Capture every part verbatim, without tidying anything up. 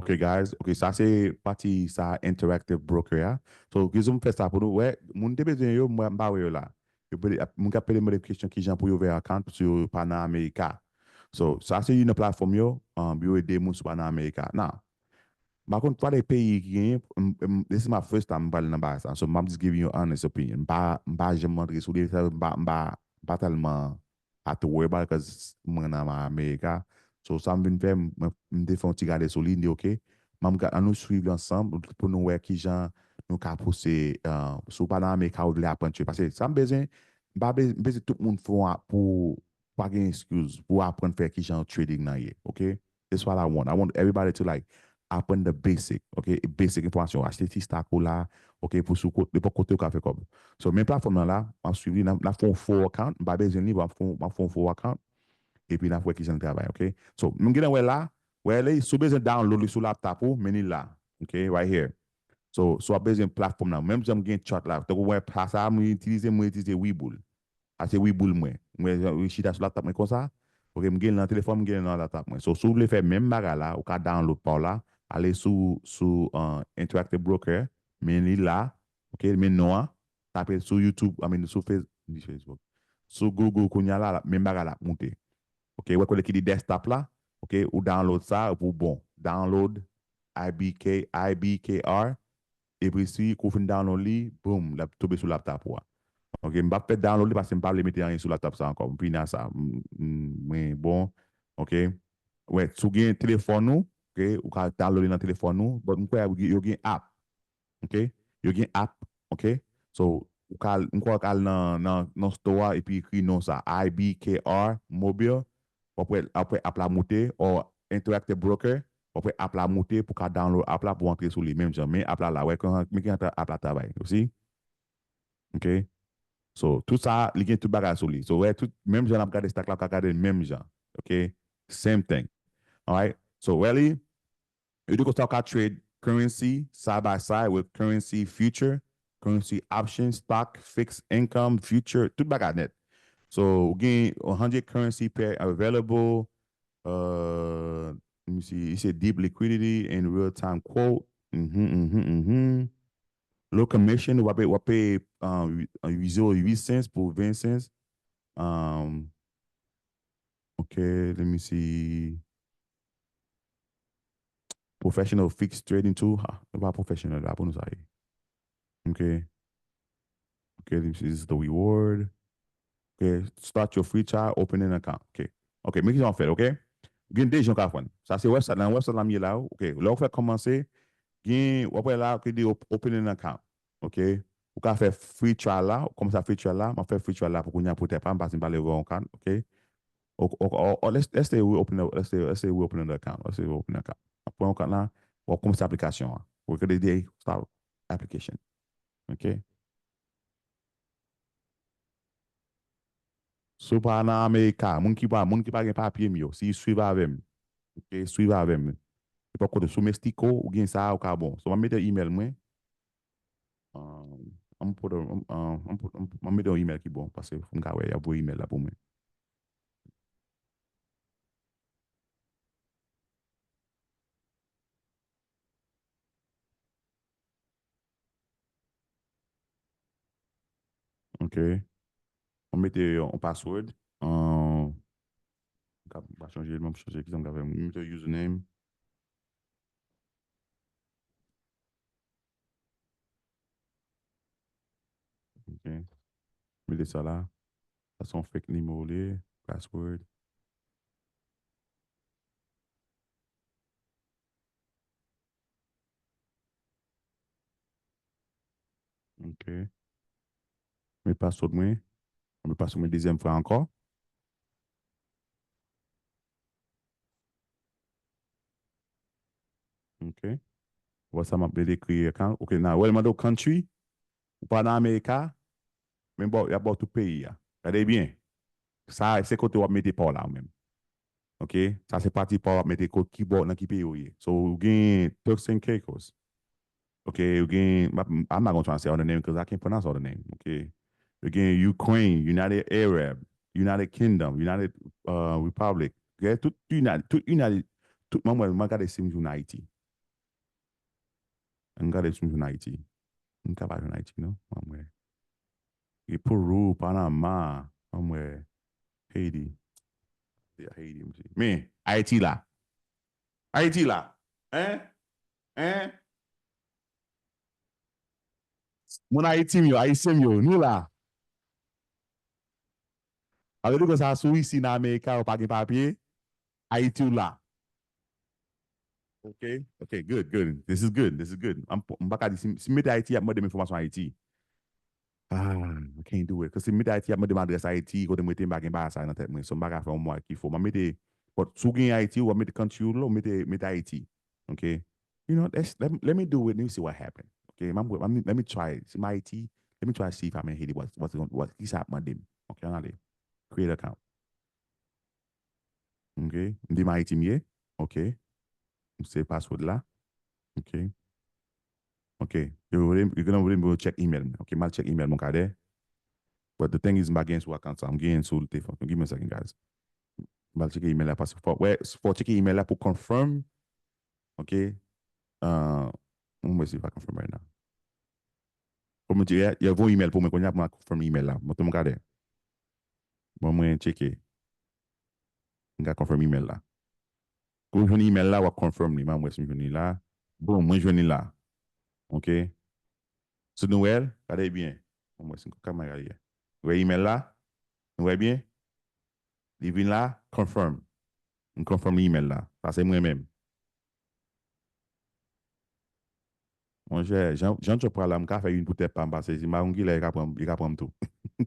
Ok, guys. Ok, sa se pati sa Interactive Broker a. So, rezon m fè sa pou nou. Wè, moun te bezwen yo, mwen m pa wè yo la. Yo pede, moun k ap pede mande kesyon kijan pou yo ouvè account si yo pa nan Amerika. So, sa se youn nan platfòm yo, um, yo ede moun si w pa nan Amerika. Now, m pa konn pale peyi ki genyen, m, m, this is my first time m pale nan bagay sa. So, m ap just giving you honest opinion. M pa, m pa janm antre sou li, sa, m pa, m pa, m pa tèlman have to worry about it 'cause mwen nan Amerika. So, sa m vin fè, m, m te fè yon ti gade sou li, m di, "Ok, m ap gade, ann nou swiv li ansanm pou nou wè kijan nou ka pouse, uh, si w pa nan Amerika, ou vle aprann trade." Paske sa m bezwen, m pa bezwen, m bezwen tout moun fè yon a-, pou, pa gen excuse, pou aprann fè kijan trading nan ye, ok? That's what I want. I want everybody to, like, aprann the basic, ok? Basic enfòmasyon. Achte ti stock ou la, ok? Pou sou kote, nenpòt kote ou ka fè kòb. So, men platfòm nan la, m ap swiv li, n ap, n ap fè yon fo account, m pa bezwen li, m ap fè yon, m ap fè yon fo account, epi n ap wè kijan l travay, ok? So, nou genlè wè la, wè li, si w bezwen download li sou laptop ou, men li la, ok? Right here. So, si w ap bezwen platfòm nan, menm jan m gen chart la, tankou w wè, sa, sa, mwen itilize, mwen itilize Webull. A se Webull mwen. Mwen, mwen chita sou laptop mwen konsa. Ok, m gen nan telefòn, m gen nan laptop mwen. So, si w vle fè menm bagay la, ou ka download pa w la, ale sou, sou, uh, Interactive Broker, men li la, ok, men non an, tape l sou YouTube, I mean, sou Face-, di Facebook. Sou Google kounye a la, la, menm bagay la ap moute. Ok, wè kote ki di desktop la, ok, ou download sa, epi w bon. Download I B K, I B K R, epi si kou fin download li, boom, l ap tonbe sou laptop ou a. Ok, m p ap fè download li paske m pa vle mete anyen sou laptop sa ankò. M fini a sa. M, m, mwen bon, ok. Wè, si w gen telefòn ou, ok, ou ka download li nan telefòn ou, but m kwè yo gen app, ok. Yo gen app, ok. So, ou ka, m kwè w ka al nan, nan, nan store a epi ekri non sa, I B K R Mobile, w ap wè, apre app la moute, or Interactive Broker, w ap wè app la moute pou ka download app la pou antre sou li, menm jan, men app la la, wè, men ki jan app la travay, you see? Ok? So, tout sa, li gen tout bagay sou li. So, wè, tout, menm jan n ap gade stock la, w ka gade l menm jan. Ok? Same thing. Alright? So, wè li, yo di konsa w ka trade currency side by side with currency future, currency option, stock, fixed income, future, tout bagay nèt. So, ou gen one hundred currency pair available, uh, let me see, you said deep liquidity and real time quote. Mhm, mhm, mhm. Low commission, w ap peye, w ap peye, uh, zero point eight cents pou twenty cents. Um, ok, let me see. Professional fixed trading tool. Ha, nou pa professional la pou nou sa ye. Ok. Ok, this is the reward. Ok, start your free trial, open an account. Ok. Ok, men ki jan w fè l, ok? Gen de jan w ka fè l. Sa se website, nan website la m ye la, ok. Lè w fè kòmanse, gen, w ap wè la, ki di op-, open an account. Ok? Ou ka fè free trial la, ou kòmanse free trial la, m ap fè free trial la pou kounye a pou tèt pa m, paske m pa vle ouvè yon account, ok? Or, or, or, or, let's, let's say we open a, let's say, let's say we open an account. Let's say we open an account. Apre yon account la, w ap kòmanse aplikasyon an. We're gonna day start application. Ok? Si w pa nan Amerika, moun ki pa, moun ki pa gen papye m yo, si swiv avè m. Ok, swiv avè m. E pa kote, sou Mexico, ou gen sa, ou ka bon. So, m ap mete email mwen. Um, I'm put a, um, um, I'm put, I'm, I'm mete yon email ki bon, paske pou m ka wè, y ap voye email la pou mwen. Ok. Mwen mete yon password. Um, m ka, m pa chanje, mwen chanje, kisa m ka fè? Mwen mete username. Ok. Mete sa la. Sa se yon fake nimewo li ye. Password. Ok. Met password mwen. Met password mwen dezyèm fwa ankò. Ok. Wè sa m ap mete kreye account. Ok, now, wè l mande w country. Ou pa nan Amerika, men bon, y ap ba w tout peyi a. Gade byen. Sa, se kote w ap mete pa w la, ou menm. Ok? Sa se pati pa w ap mete kot ki bò, nan ki peyi w ye. So, ou gen Turks and Caicos. Ok, ou gen, m ap, I'm not gonna try to say all the name 'cause I can't pronounce all the name. Ok? Ou gen Ukraine, United Arab, United Kingdom, United, uh, Republic. Ok? Tout United, tout United, tout, mwen, mwen, mwen gade si m jwenn Ayiti. Ann gade si m jwenn Ayiti. M ka pa jwenn Ayiti, non. Ann wè. Gen Peru, Panama, ann wè. Haiti. Se Haiti, m di. Men, Ayiti la. Ayiti la. Hein? Hein? Moun Ayiti m yo, Ayisyen m yo, nou la. Sa vle di konsa, si w isi nan Amerika, ou pa gen papye, Ayiti w la. Ok, ok, good, good. This is good, this is good. M, m pa ka di, si, si m mete Ayiti, y ap mande m enfòmasyon Ayiti. Ah, I can't do it. Cause si m mete Ayiti, y ap mande m adrès Ayiti, kote m rete, m pa gen bagay sa nan tèt mwen. So, m pa ka fè yon mwa ki fo. M ap mete, but si w gen Ayiti, w ap mete country w la, w mete, mete Ayiti. Ok? You know, let's, let, let me do it, let me see what happen. Ok? M ap, m ap, let me try. Si m Ayiti, let me try see if I'm in Haiti. What, what, what, ki sa ap mande m? Ok, ann ale. Create account. Ok? M di m Ayiti m ye. Ok? M se password la. Ok? Ok. Yo vle, yo gonna vle m check email mwen. Ok, m al check email mwen kadè. But the thing is, m pa gen sou account sa. M gen sou telefòn. Give me a second, guys. M al check email la paske fò, wè, fò check email la pou confirm. Ok? Uh, m wè si pa confirm right now. Kòm di, yo voye email pou mwen, kounye a pou mwen confirm email la. Montre mwen kadè. Bon, mwen tcheke. M ka confirm email la. Kou w jwenn email la, w ap confirm li. M a wè si m jwenn li la. Bon, mwen jwenn li la. Ok. Si nou wè l, gade byen. Bon, mwen si m ka gade. Wè email la? Nou wè byen? Li vin la, confirm. M confirm email la. Sa se mwen menm. Monchè, jan, jan Trump pral la, m ka fè youn pou tèt pa m pase. Si m pa konn kilè, li ka pran, li ka pran m tou. M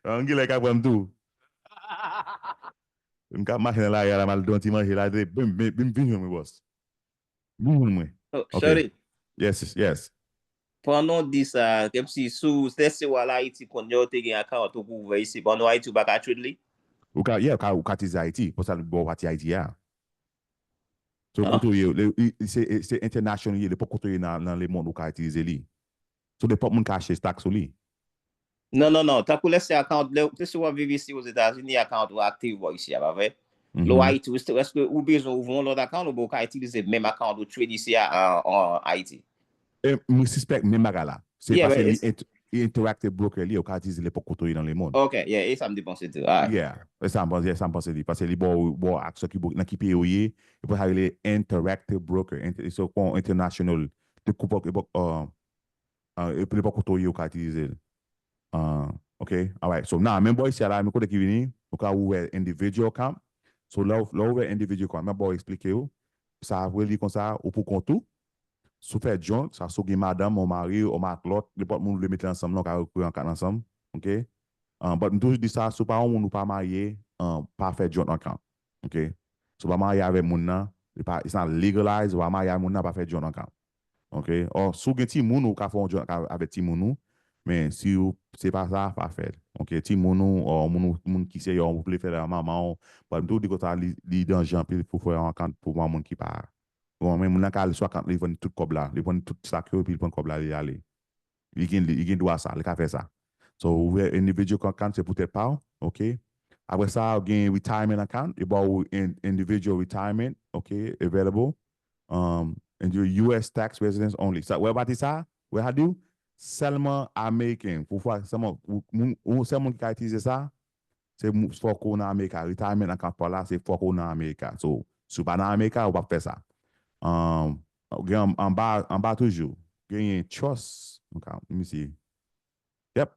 pa konn kilè, li ka pran m tou. M ka mache nan lari a la, m al don ti manje la, bim, bim, bim, vin jwenn mwen, bòs. Vin jwenn mwen. Oh, ok. Sorry. Yes, yes. Pandan w di sa, kèmsi sou, lè se w al Ayiti, kounye a w te gen account ou pou ouvè isi. Pandan w Ayiti, ou pa ka trade li? Ou ka, yeah, ou ka, ou ka itilize Ayiti. Pou sa, bon, pati Ayiti a. So, ah, kote w ye, le, i, i, se, se international li ye, nenpòt kote w ye nan, nan lemond ou ka itilize li. So, nenpòt moun ka achte stock sou li. Non, non, non. Tankou lè se account, lè, lè se w ap viv isi Ozetazini, account ou aktif bò isi a, pa vre? Lè w Ayiti, èske ou bezwen ouvri yon lòt account oubyen ou ka itilize menm account ou trade isi a an, an Ayiti? E, mwen sispèk menm bagay la. Se paske li int-, li Interactive Broker li, ou ka itilize nenpòt kote w ye nan lemond. Ok, yeah, e sa m te panse tou. Alright. Yeah, e sa m panse, e sa m panse li. Paske li ba w, ba w aksè ki bo-, nan ki peyi w ye, e pou sa rele Interactive Broker. Ent-, se kon international. Te koup, e, uh, uh, e pou nenpòt kote w ye, ou ka itilize l. Uh, ok, alright. So, nan menm bò isi a la, men kote ki vini, ou ka ouvè individual account. So, lè w, lè w ouvè individual account, mwen ba w eksplike w. Sa vle di konsa, ou pou kont ou. Si w fè joint, sa si w gen madanm, ou mari, ou matlòt, nenpòt moun ou vle mete ansanm nan, ou ka rekri an kat ansanm. Ok? Ah, but m toujou di sa, si w pa yon moun ou pa marye, ah, pa fè joint account. Ok? Si w pa marye avè moun nan, li pa, it's not legalized, ou pa marye avè moun nan, pa fè joint account. Ok? Or, si w gen timoun, ou ka fè yon joint account avèk timoun ou, men si w, se pa sa, pa fè l. Ok? Timoun ou, or moun ou, moun ki se yon, ou vle fè l a manman w, but m toujou di konsa, li, li danje anpil pou fè yon account pou yon moun ki pa Bon, men moun nan ka al sou account li, vann tout kòb la. Li vann tout stock yo, epi li pran kòb la, li ale. Li gen, li gen dwa sa, li ka fè sa. So, ouvè individual account, se pou tèt pa w, ok? Apre sa, ou gen retirement account, e ba w in-, individual retirement, ok, available. Um, and your U S tax residents only. Sa, wè pati sa, wè sa di w, sèlman American. Pou fwa, sèlman, ou, moun, ou sèl moun ki ka itilize sa, se mou-, fòk ou nan Amerika. Retirement account pa w la, se fòk ou nan Amerika. So, si w pa nan Amerika, ou p ap fè sa. Um, gen an-, anba, anba toujou, genyen trust. Ok, let me see. Yep.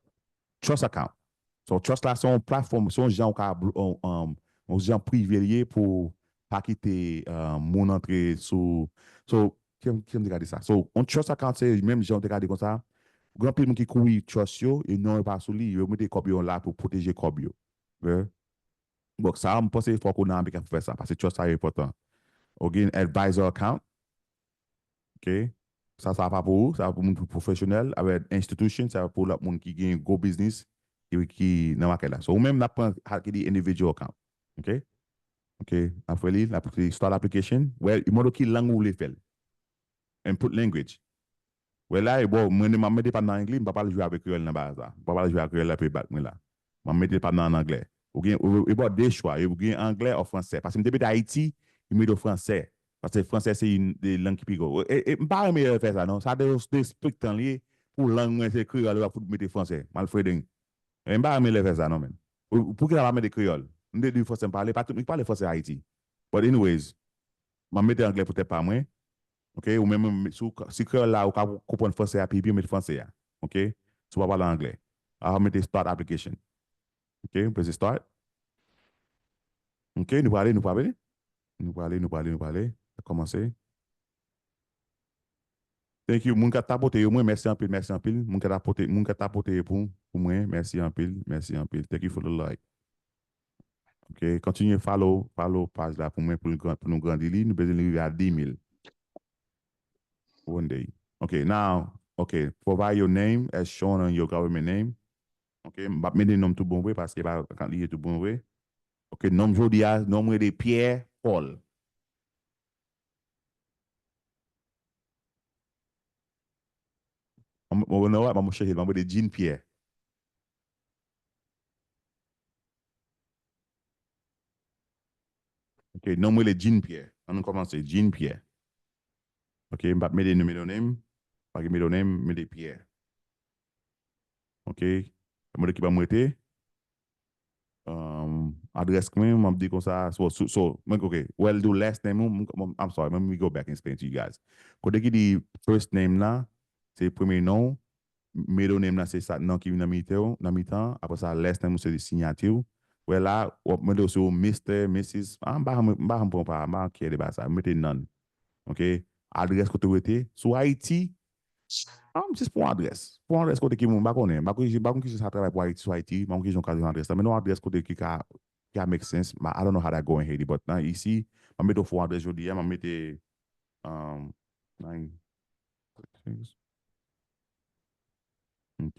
Trust account. So, trust la, se yon platfòm, se yon jan ou ka blo-, um, um, yon jan prive l ye pou pa kite, um, moun antre sou. So, ki, ki m te gade sa? So, yon trust account, se menm jan ou te gade konsa. Gen anpil moun ki kouri trust yo, e non yo pa sou li, yo mete kòb yo la pou pwoteje kòb yo. Bon, sa, m panse fòk ou nan Amerika pou fè sa, paske trust sa yo enpòtan. Ou gen advisor account. Ok? Sa, sa pa pou ou, sa pou moun ki pwofesyonèl, avèk institution, sa pou lòt moun ki gen gwo biznis, ki, ki nan makèt la. So, ou menm, n ap pran sa ki di individual account. Ok? Ok? N ap fè li, n ap fè start application. Well, li mande w ki lang ou vle fè l. Input language. Wè la, e bon, mwen, m ap mete pa m nan angle, m pa pral jwe avèk kreyòl nan bagay sa. M pa pral jwe ak kreyòl la pou e bat mwen la. M ap mete pa m nan an anglè. Ou gen, ou, e bon, de chwa, ou gen anglè ou fransè. Paske m te mete Ayiti, yo mete w fransè. Paske fransè se youn de lang ki pi gwo. E, e, m pa renmen lè yo fè sa, non. Sa de, derespektan li ye pou lang mwen se kreyòl, yo ap fout mete fransè. Malfredeng. E m pa renmen lè yo fè sa, non, men. Ou, pou ki la pa mete kreyòl? M te di fransè m pale, pa tout moun ki pale fransè Ayiti. But anyways, m ap mete anglè pou tèt pa mwen. Ok, ou menm, si w ka- si kreyòl la, ou ka konprann fransè a pi byen, met fransè a. Ok? Si w pa pale anglè. A mete start application. Ok, prese start. Ok, nou prale, nou prale. Nou prale, nou prale, nou prale. Kòmanse. Thank you. Moun k ap tapote yo, mwen, mèsi anpil, mèsi anpil. Moun k ap tapote, moun k ap tapote yo pou, pou mwen, mèsi anpil, mèsi anpil. Thank you for the like. Ok, kontinye follow, follow paj la pou mwen, pou, l gran- pou nou grandi li. Nou bezwen li rive a dis mil. One day. Ok, now, ok, provide your name as shown on your government name. Ok, m p ap mete non m tou bon vre, paske pa kan li ye tou bon vre. Ok, non m jodi a, non m rele Pierre Paul. Mwen, mwen, mwen, mwen chanje, mwen rele Jean Pierre. Ok, non m rele Jean Pierre. Ann nou kòmanse, Jean Pierre. Ok, m p ap mete middle name, pa gen middle name, mete Pierre. Ok, mwen ki pa m rete. Um, adrès mwen, m ap di konsa, so, so, so, mwen, ok, well, do last name ou, m- m- I'm sorry, let me go back and explain to you guys. Kote ki di first name la, se premye non w, middle name la, se sa, non ki nan mitan, nan mitan, apre sa, last name ou, se siyati w. Wè la, w ap mande w si w Mister, Missus, ah, m pa, m pa, m pa, m pa care de bagay sa, m mete none. Ok, adrès kote w rete, si w Ayiti, ah, m jis pou yon adrès. Pou yon adrès kote ki moun, m pa konnen, m pa konn, m pa konn kijan sa travay pou Ayiti, si w Ayiti, m pa konn kijan w ka jwenn adrès la, men yon adrès kote ki ka, ki ka make sense, ma- I don't know how that go in Haiti, but nan isi, m ap mete yon fo adrès jodi a, m ap mete, um, nine, six, Ok.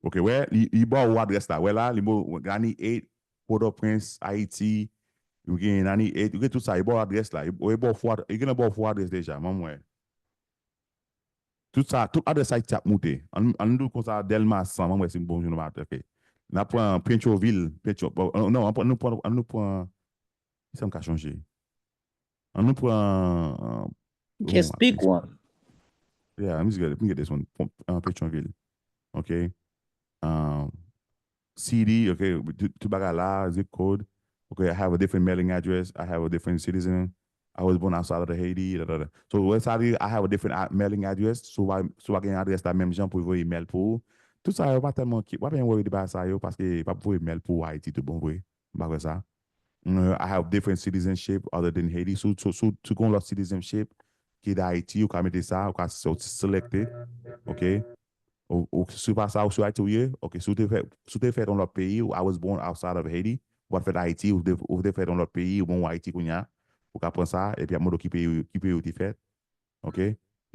Ok, wè, li, li ba w adrès la. Wè la, li ba w ninety-eight, Port-au-Prince, Ayiti. Ou gen ninety-eight, ou gen tout sa. Li ba w adrès la. Li, li ba w fo ad- li gen ba w fo adrès deja. Ban m wè. Tout sa, tout adrès Ayiti ap moute. Ann, ann di w konsa, Dèlma san, ban m wè si m bon jan nou pa trake. N ap pran Petyonvil, Petyon, bon, non, ann pran, nou pran, ann nou pran, kisa m ka chonje? Ann nou pran, uh, Just pick one. Yeah, let me get, let me get this one. Pon- uh, Petyonvil. Ok. Um, city, ok. Tout, tout bagay la, zip code. Ok, I have a different mailing address. I have a different citizen. I was born outside of Haiti. Da, da, da. So, wè sa di, I have a different a- mailing address. So, w a, so, w a gen adrès la menm jan pou voye email pou ou. Tout sa yo pa tèlman ki, w pa byen worry de bagay sa yo, paske pa voye email pou Ayiti tout bon vre. M pa kwè sa. Uh, I have different citizenship other than Haiti. So, so, so, si w gen lòt citizenship ki de Ayiti, ou ka mete sa, ou ka se- select it. Ok. Ou, ou, si pa sa, ou sou Ayiti ou ye, ok. Si w te fè, si w te fèt yon lòt peyi, I was born outside of Haiti, ou pa t fèt Ayiti, ou te, ou te fèt yon lòt peyi, ou bon, ou Ayiti kounye a, ou ka pran sa, epi ap mande w ki peyi, ki peyi ou te fèt. Ok.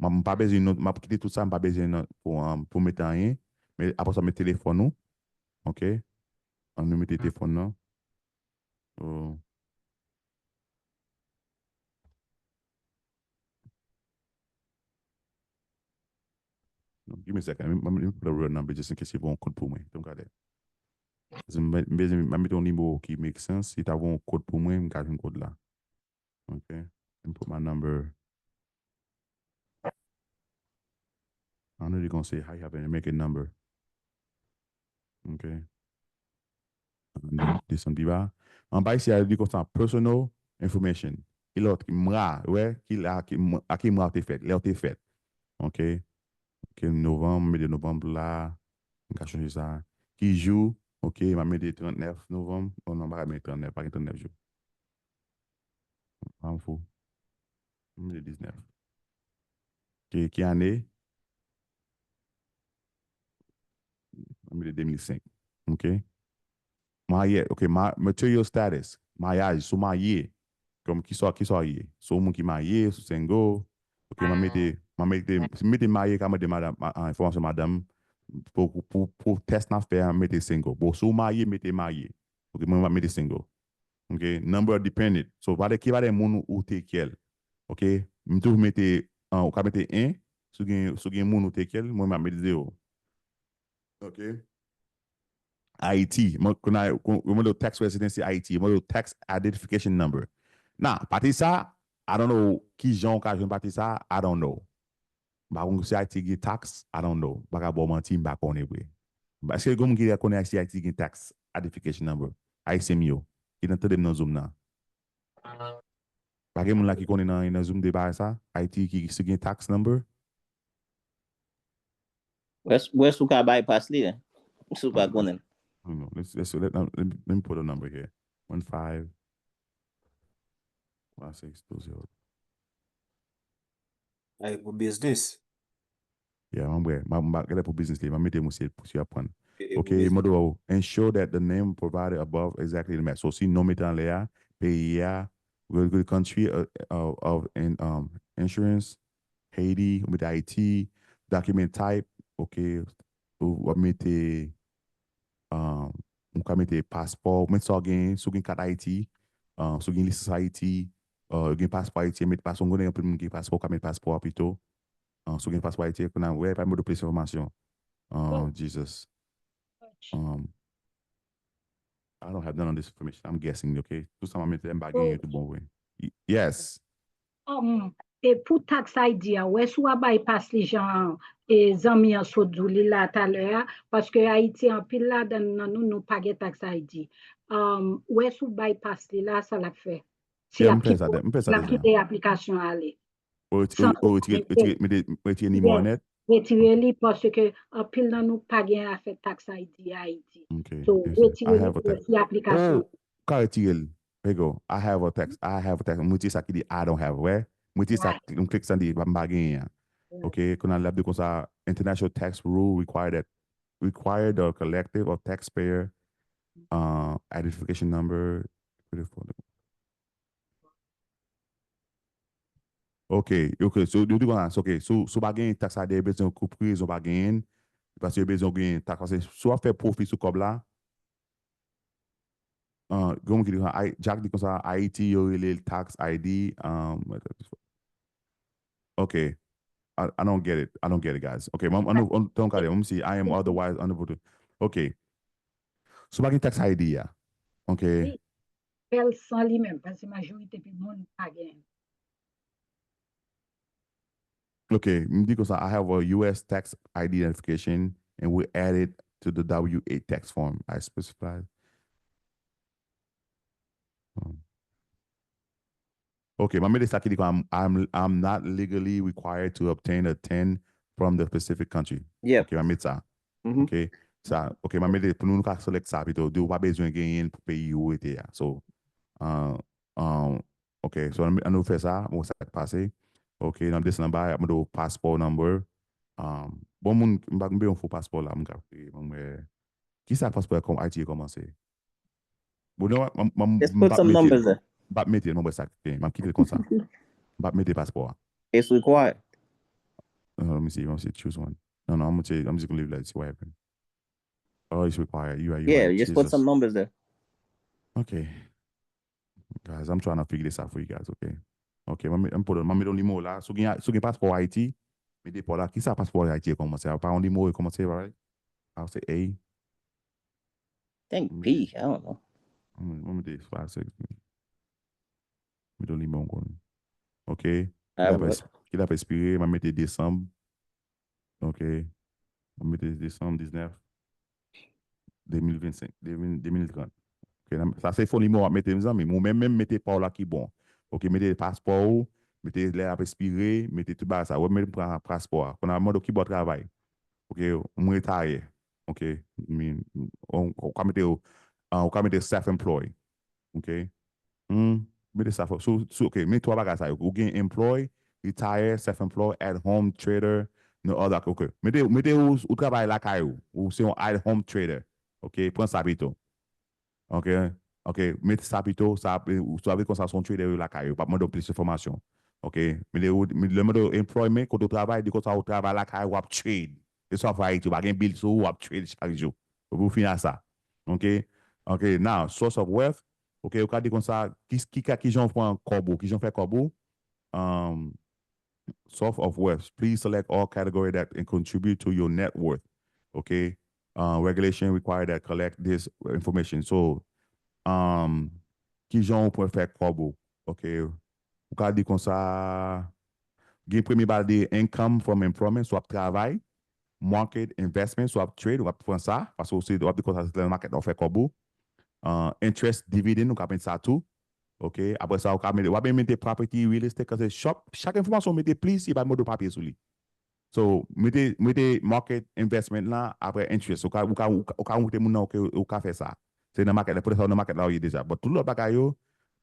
M, m pa bezwen non, m ap kite tout sa, m pa bezwen non pou, um, pou mete anyen. Men apre sa, met telefòn ou. Ok. Ann nou mete telefòn nan. Oh. Non, give me a second. Let me, let me put a real number just in case you want code pou mwen. Don't got that. M bezwen, m mete yon nimewo ki make sense. Si ta voye yon kòd pou mwen, m ka jwenn kòd la. Ok. Let me put my number. I know they gonna say, "How you have an American number?" Ok. Desann pi ba. Anba isi a, li di konsa, personal information. Ki lòt, mwa, wè, ki la, ki mwa, a ki mwa w te fèt, lè w te fèt. Ok. Ok, novanm, m mete novanm la. M ka chanje sa. Ki jou? Ok, m a mete trannèf novanm. Oh non, m pa ka mete trannèf, pa gen trannèf jou. An fou. M mete diznèf. Ki, ki ane? M mete de mil senk. Ok. Marye, ok, ma, material status. Maryaj, si w marye. Kòm kisa, kisa w ye? Si w moun ki marye, si w single. Ok, m a mete, m a mete, si m mete marye, ka mande madanm, ma, an, enfòmasyon madanm. Pou, pou, pou tès n ap fè a, mete single. Bon, si w marye, mete marye. Ok, mwen, m ap mete single. Ok, number of dependent. So, pa de ki pa de moun ou take care. Ok, m toujou mete, an, ou ka mete en, si w gen, si w gen moun ou take care, mwen, m ap mete zewo. Ok. Ayiti, mwen, kounye a, yo mande w tax residency Ayiti, yo mande w tax identification number. Now, pati sa, I don't know kijan w ka jwenn pati sa, I don't know. M pa konn si Ayiti gen tax, I don't know. M pa ka ba w manti, m pa konnen vre. Èske gen moun ki konnen si Ayiti gen tax identification number? Ayisyen m yo, ki nan tande m nan Zoom nan. Pa gen moun la ki konnen nan, nan Zoom de bagay sa? Ayiti ki, si gen tax number? Wè s- wè s ou ka bypass li, si w pa konnen. No, no. Let's, let's, let, let, me, let me put a number here. One five one six two zero. Ay, pou biznis. Yeah, mwen, mwen, mwen, mwen, gade pou biznis li, mwen mete mwen se pou si aprann. E- e pou Okay, biznis. Modou, ensure that the name provided above exactly the match. So, si non mete anlè a, peyi a, the, the country uh, of, of in, um, insurance, Haiti, ou mete Haiti, document type, okay, ou w ap mete, um, ou ka mete paspò, ou mete sa w genyen, si w gen kat Ayiti, um, si w gen lisans Ayiti, uh, ou gen paspò Ayiti, mete paspò, m konnen anpil moun gen paspò, ou ka mete paspò a pito. Uh, si w gen paspò Ayiti, kounye a, wè, pa mete plis enfòmasyon. Uh, Jesus. Um, I don't have none of this information. I'm guessing, okay? Tout sa m mete, m pa genyen tout bon vre. Y- Yes. Um, e pou tax I D a, wè si w a bypass li jan e zanmi an sot di w li la talè a, paske Ayiti anpil ladan nan nou, nou pa gen tax I D. Um, wè si w bypass li la, sa l ap fè. Si Yeah, l m ap fè sa, kite, de- m fè sa l ap deja. kite aplikasyon ale. Ou retire, San ou retire, konprann retire, mete- retire nimo a nèt. Retire li paske anpil nan nou pa gen afè tax I D Ayiti. Okay. So, Yes, yes. I retire have a li tax. si aplikasyon. Ou ka retire l. Here you go. I have a tax. I have a tax. M retire sa ki di I don't have. Wè. M retire sa. M klik sa di m pa genyen an. Okay. Kounye a l ap di konsa, international tax rule require that, require the collective of taxpayer uh, identification number. Ok, ok, so, yo di konsa, ok, so, so pa gen tax I D, yo bezwen kou priz, yo pa genyen, paske yo bezwen gen tax, paske si w ap fè pwofi sou kòb la, uh, gen moun ki di konsa, Ay- Jack di konsa, Ayiti, yo rele l tax I D, um, ok, I, I don't get it, I don't get it, guys. Ok, mwen, mwen, mwen, mwen, mwen, mwen, si I am otherwise unable to, ok, so pa gen tax I D a, ok, Li fè l san li menm, paske majorite pi moun pa gen. Ok, m di konsa, I have a U S tax I D identification and we add it to the W eight tax form I specified. Hmm. Ok, mwen mete sa ki di konsa, I'm, I'm, I'm not legally required to obtain a tin from the specific country. Yeah. Ok, mwen mete sa. Mhm. Ok, sa, ok, mwen mete pou nou, nou ka select sa pito, di ou pa bezwen genyen pou peyi ou rete a. So, uh, um, ok, so ann, ann nou fè sa, bon, sa k pase. Ok, n ap desann anba, y ap mande w passport number. Um, bon, moun, m pa, m bezwen fo passport la, m ka, mwen, kisa passport kòm Ayiti kòmanse? Bon, non, m, m, m, Just m put p ap some mete l. numbers there. M p ap mete l, mwen wè sa k gen. M ap kite l konsa. M p ap mete passport a. It's required. Uh, let me see, let me see, choose one. No, no, I'm gonna tell you, I'm just gonna leave it like, see what happens. Oh, it's required. You are, you Yeah, right. just put Jesus. Some numbers there. Okay. Guys, I'm trying to figure this out for you guys, okay? Okay, mwen, mwen pran, mwen mete yon nimewo la. Si w gen, si w gen passport Ayiti, mete pa la. Kisa passport Ayiti kòmanse? Pa yon nimewo kòmanse, right? I'll say A. Think P, I don't know. Mwen, mwen mete five six. Mete yon nimewo m konnen. Ok. Ah, Ki dap ouais. es-, ki dap espire, mwen mete desanm. Ok. Mwen mete desanm diznèf, de mil vennsenk, de mil, de mil trant. Ok, nan, sa se fo nimewo w ap mete, mezanmi. Ou menm, menm mete pa w la ki bon. Ok, mete paspò ou, mete lè l ap espire, mete tout bagay sa. Ou menm pran paspò a. Kounye a mande w ki bò w travay. Ok, mwen retayè. Ok, mi, ou, ou ka mete, ah, ou ka mete self employed. Ok. Hmm, mete sa fò. Sou, sou, ok, men twa bagay sa yo. Ou gen employed, retire, self employed, at home, trader, no other. Ok. Mete, mete ou, ou travay lakay ou. Ou se yon at home trader. Ok, pran sa pito. Ok. Ok, mete sa pito, sa, ou sa vle konsa se yon trader yo lakay ou. P ap mande w plis enfòmasyon. Ok. Mete ou, mete lè mande w employment, kote w travay, di konsa ou travay lakay ou ap trade. Se sa w fè Ayiti, ou pa gen bil sou ou, w ap trade chak jou. Ou pou fin a sa. Ok. Ok, now, source of wealth. Ok, ou ka di konsa, ki, ki, ki jan w pran kòb ou, ki jan w fè kòb ou. Um, source of wealth. Please select all category that and contribute to your net worth. Ok. Uh, regulation require that collect this information. So, um, ki jan w pran fè kòb ou. Ok. ou ka di konsa, gen premye bagay de income from employment, si w ap travay, market, investment, si w ap trade, w ap pran sa, paske w se, w ap di konsa se nan market la w fè kòb ou. Uh, interest, dividend, ou ka mete sa tou. Ok, apre sa, ou ka mete, w ap mete property, real estate, kase shop, chak enfòmasyon ou mete plis, li ba mòde papye sou li. So, mete, mete market investment la, apre interest. Ou ka, ou ka, ou ka, ou ka montre moun nan, ok, ou ka fè sa. Se nan market la, poutèt sa ou nan market la ou ye deja. But tout lòt bagay yo,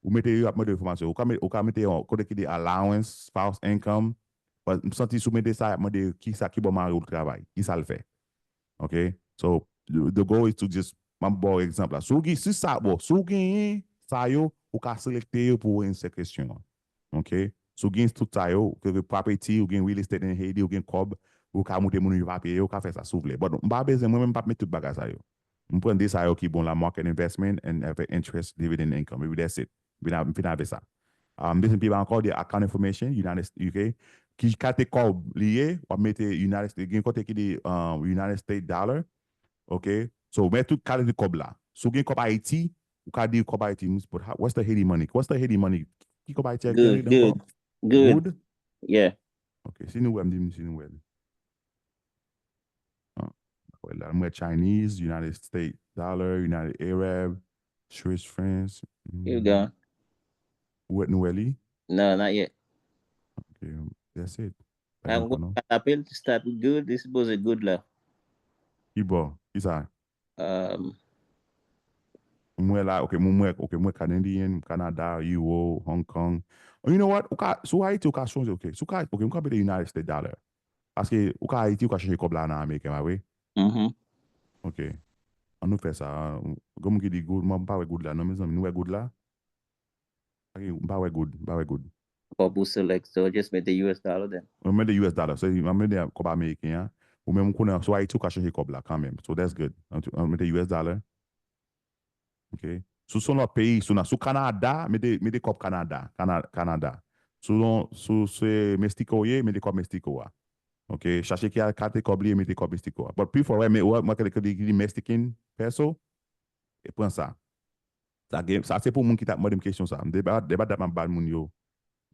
ou mete yo, ap mande enfòmasyon. Ou ka mete, ou ka mete yon, kote ki di allowance, spouse income. But m santi si w mete sa, y ap mande ki sa, ki bò mari w travay, ki sa l fè. Ok? So, the, the goal is to just, m ap ba w egzanp la. Si w gen, si sa, bon, si w genyen sa yo, ou ka selekte yo pou w answer kesyon an. Ok? Si w gen tout sa yo, ke, ke property, ou gen real estate in Haiti, ou gen kòb, ou ka montre moun yo papye yo, ou ka fè sa si w vle. But m pa bezwen, mwen menm m p ap met tout bagay sa yo. M pran de sa yo ki bon la, market investment and have interest dividend income. Maybe that's it. M fin a-, m fin avè sa. Um, deuxième pi ba ankò de account information, United States, U K. Ki kalite kòb li ye, w ap mete United States, gen kote ki di um, United States dollar. Ok? So, w met tout kalite kòb la. Si w gen kòb Ayiti, ou ka di kòb Ayiti, but how, what's the Haiti money? What's the Haiti money? Ki kòb Ayiti a? Good, good, good. Good? Yeah. Ok, si nou wè, m di m si nou wè. Ah, wè la, m wè Chinese, United States dollar, United Arab, Swiss francs. You go. Ou wè nou wè li? No, not yet. Ok, that's it. Pa gen ankò non. Apel, start with good, li sipoze good la. Ki bò? Ki sa? Um, M wè la, ok, m wè, ok, m wè Canadian, Canada, Euro, Hong Kong. You know what? Ou ka, sou Haiti, ou ka chanje, ok. Sou ka, ok, m ka mete United States dollar. Paske ou ka Ayiti, ou ka chanje kòb la nan ameriken, pa vre? Mhm. Ok. An nou fè sa. Gen moun ki di goud, mwen m pa wè goud la. Non, mezanmi, nou wè goud la? Ok, m pa wè goud, m pa wè goud. Kòb ou select, so just mete U S dollar then. Mwen mete U S dollar, so mwen mete kòb ameriken an. Ou menm ou konnen, sou Ayiti, ou ka chanje kòb la kanmenm. So that's good. An tou, mwen mete U S dollar. Ok. Si w se yon lòt peyi, si w nan, si w Kanada, mete, mete kòb Kanada, Kana-, Kanada. Si w, si w se Mexico w ye, mete kòb Mexico a. Ok. Chache ki a, kalite kòb li ye, mete kòb Mexico a. But pi fò, wè, men, wè, mwen, kèlke ki di Mexican peso, e pran sa. Sa gen, sa se pou moun ki t ap mande m kesyon sa. M deba, deba dat m ap ba moun yo.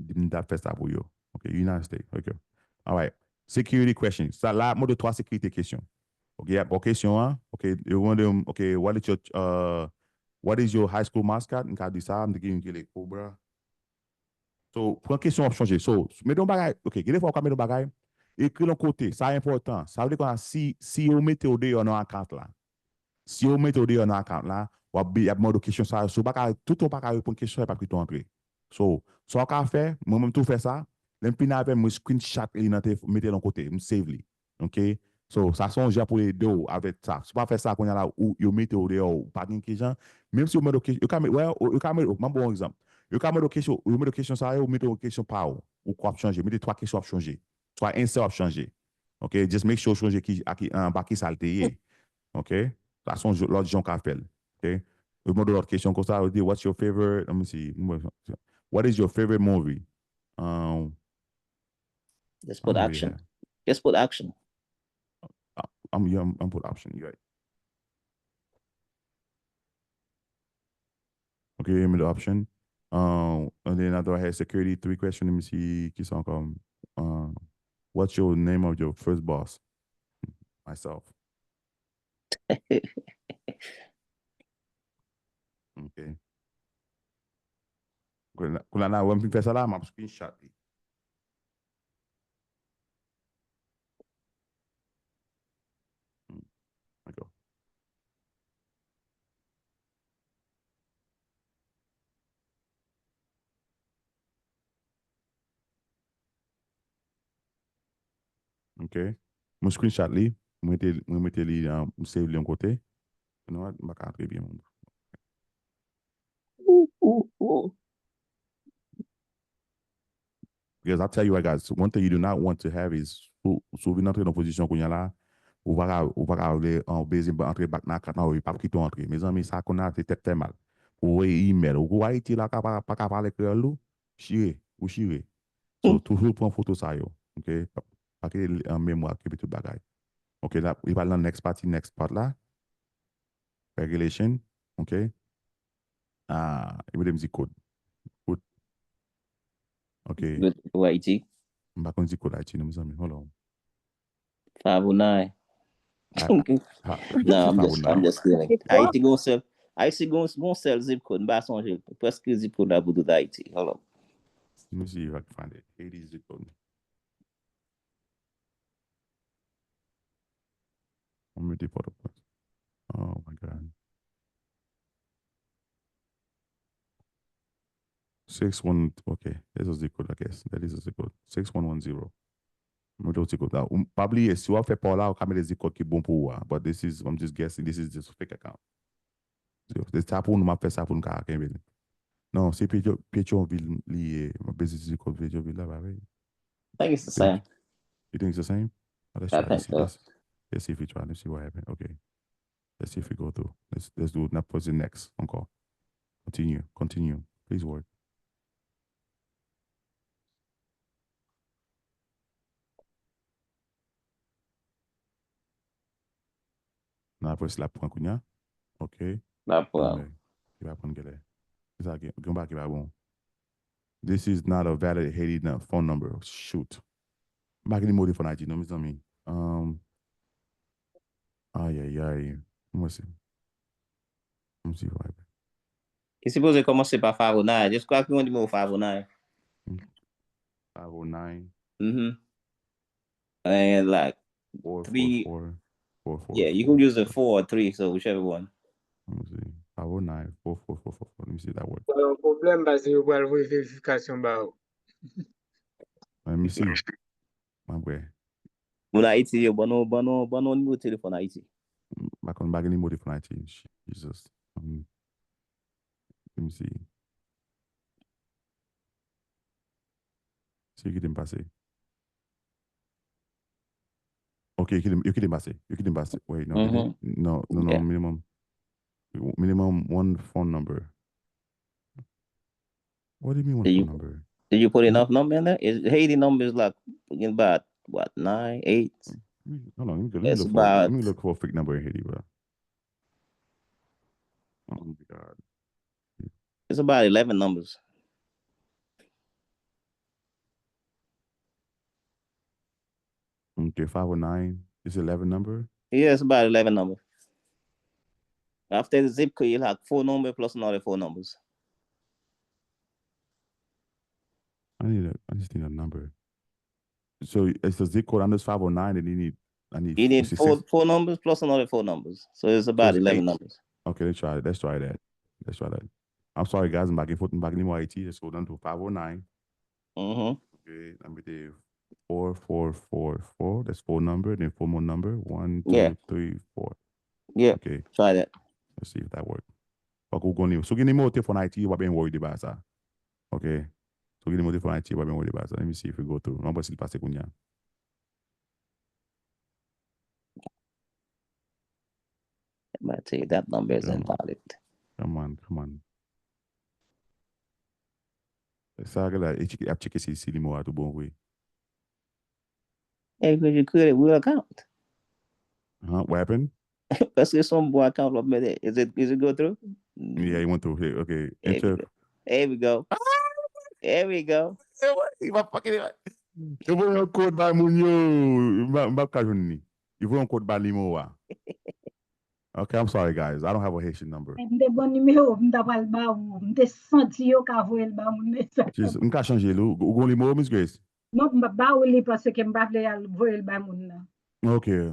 M t ap fè sa pou yo. Ok, United States. Ok. Alright. Security question. Sa la, mwen de twa sekirite kesyon. Ok, y ap bon kesyon an. Ok, yo mande m, ok, what is your, uh, what is your high school mascot? M ka di sa, m te gen youn ki rele Cobra. So, pran kesyon w ap chanje. So, mete yon bagay, ok, gen defwa ou ka mete yon bagay, ekri l yon kote, sa enpòtan. Sa vle di konsa, si, si yo mete w deyò nan account la, si yo mete w deyò nan account la, w ap, y ap mande w kesyon sa yo. Si w pa ka, toutan w pa ka reponn kesyon sa yo, y ap kite w antre. So, sa w ka fè, mwen menm tou fè sa, lè m fini avè l, mwen screenshot li nan telefòn, mete l yon kote, m save li. Ok? So, sa se yon jan pou ede w avèk sa. Si w pa fè sa kounye a la, ou, yo mete w deyò, ou pa gen kijan. Menm si yo mande w kesyon, yo ka mete, wè, yo ka mete, m ap ba w yon egzanp. Yo ka mande w kesyon, yo mete w kesyon sa yo, ou mete w kesyon pa w. Ou k ap chanje, mete twa kesyon w ap chanje. Twa answer w ap chanje. Ok? Just make sure w chanje ki, a ki, anba ki sa l te ye. Ok? Sa se yon lòt jan w ka fè l. Ok? Yo mande w lòt kesyon konsa, yo di, what's your favorite, let me see, what is your favorite movie? Um, Just put action. Just put action. I'm, yeah, I'm, I'm put option, you're right. Ok, mete option. Um, and then after I had security, three question, let me see, ki sa ankò? Um, what's your name of your first boss? Myself. Ok. Kounye a, kounye a, wè m fin fè sa la, m ap screenshot li. Hmm. Dakò. Ok. Mwen screenshot li, mwen mete, mwen mete li, uh, m save li yon kote. You know what? M pa ka antre byen, moun. Ooh, ooh, ooh. Because I tell you what, guys, one thing you do not want to have is, si w, si w vin antre nan pozisyon kounye a la, ou pa ka, ou pa ka vle, uh, bezwen antre back nan kat la, ou p ap kite w antre. Mezanmi, sa kounye a se tèt fè mal. Ou voye email, ou Ayiti la, ka pa, pa ka pale kreyòl ou, chire, ou chire. So, toujou pran foto sa yo, ok? Pa, pa kite, uh, memwa okipe tout bagay. Ok, la, li pral nan next party, next part la. Regulation, ok? Ah, li mete m di code. Code. Ok. But for Haiti, M pa konn zip code Ayiti non, mezanmi. Hold on. Favonay. Ah, No, I'm just, I'm just kidding. Haiti gon sèl, Haiti gon, gon sèl zip code, m pa sonje l. Prèske zip code la pou tout Haiti. Hold on. Let me see if I can find it. Haiti zip code. Mwen mete Port-au-Prince. Oh my God. Six one, okay, that's a zip code, I guess. That is a zip code. Six one one zero. Mwen mete yon zip code la. Ou pa bliye, si w ap fè pa w la, ou ka mete zip code ki bon pou ou a. But this is, I'm just guessing, this is just a fake account. Se sa pou nou, m ap fè sa pou nou ka kenbe li. Non, se Petyon-, Petyonvil li ye. M ap bezwen zip code Petyonvil la, pa vre? I think it's the same. You think it's the same? Oh, let's I try this. think so. Let's, let's see if we try. Let's see what happened. Okay. Let's see if we go through. Let's, let's do it. N ap press the next encore. Continue. Continue. Please work. N ap press la pran kounye a. Ok. La pran. Anben, li pa pran genlè. Sa gen, gen yon bagay ki pa bon. This is not a valid Haiti nu-, phone number. Shoot. M pa gen nimewo telefòn Ayiti non, mezanmi. Um, ay, ay, ay. Mwen se. Mwen se vibe. Li sipoze kòmanse pa Favonay. Just kwa ki yon nimewo Favonay. Five oh nine. Mhm. And like, Four, three. Four, four, four, Yeah, you four. Can use the four or three, so whichever one. Let me see. Five oh nine, four four four four four. Let me see if that works. Sa yon pwoblèm paske yo pral voye verifikasyon ba ou. Let me see. Mwen wè. Moun Ayiti yo, ban nou, ban nou, ban nou nimewo telefòn Ayiti. M pa konn, m pa gen nimewo telefòn Ayiti. Jesus. Um, let me see. Si yo kite m pase. Ok, yo kite m, yo kite m pase. Yo kite m pase. Wait, no, yo kite- Mhm. No, no, no, Ok. Minimum. Minimum one phone number. What do you mean one Do phone you- number? Did you put enough number in there? Is Haiti numbers like, about what, nine, eight? Hold on, let me, go- let me It's look for, about- let me look for a fake number in Haiti, bro. Oh my God. It's about eleven numbers. Okay, five oh nine. It's eleven number. Yeah, it's about eleven number. After the zip code, you like four number plus another four numbers. I need a, I just need a number. So it's a zip code under five oh nine, and you need, I need. You need It's a four six- four numbers plus another four numbers. So it's about it's eleven eight. Numbers. Okay, let's try it. Let's try that. Let's try that. I'm sorry, guys. I'm back and forth. I'm back anymore. I T. Let's go down to five oh nine. Mm-hmm. Okay, I'm with the four four four four. That's four number. Then four more number. One, Yeah. two, three, four. Yeah. Okay, Try that. Let's see if that works. Fòk ou gen nimewo. Si w gen nimewo telefòn Ayiti, ou pa byen worry de bagay sa. Ok. Si w gen nimewo telefòn Ayiti, ou pa byen worry de bagay sa. Let me see if we go through. Mwen wè si l pase kounye a. I'm gonna tell you that number is Come on. Invalid. Come on, come on. Sa gen la, e tcheke, ap tcheke si, si nimewo a tou bon vre. Hey, could you create a real account? Huh? What happened? Paske se yon bon account w ap mete. Is it, is it go through? Yeah, he went through here. Okay. There we Enter. Go. There we go. There we go. He va fucking. Yo voye yon kòd bay moun yo. M pa, m pa ka jwenn li. Yo voye yon kòd bay nimewo a. Okay, I'm sorry, guys. I don't have a Haitian number. M te bon nimewo, m ta pral ba ou. M te santi yo ka voye l ba moun nan. Jeez, m ka chanje l. Ou, ou gon nimewo, Miss Grace? Non, m pa ba ou li paske m pa vle al voye l bay moun nan. Okay.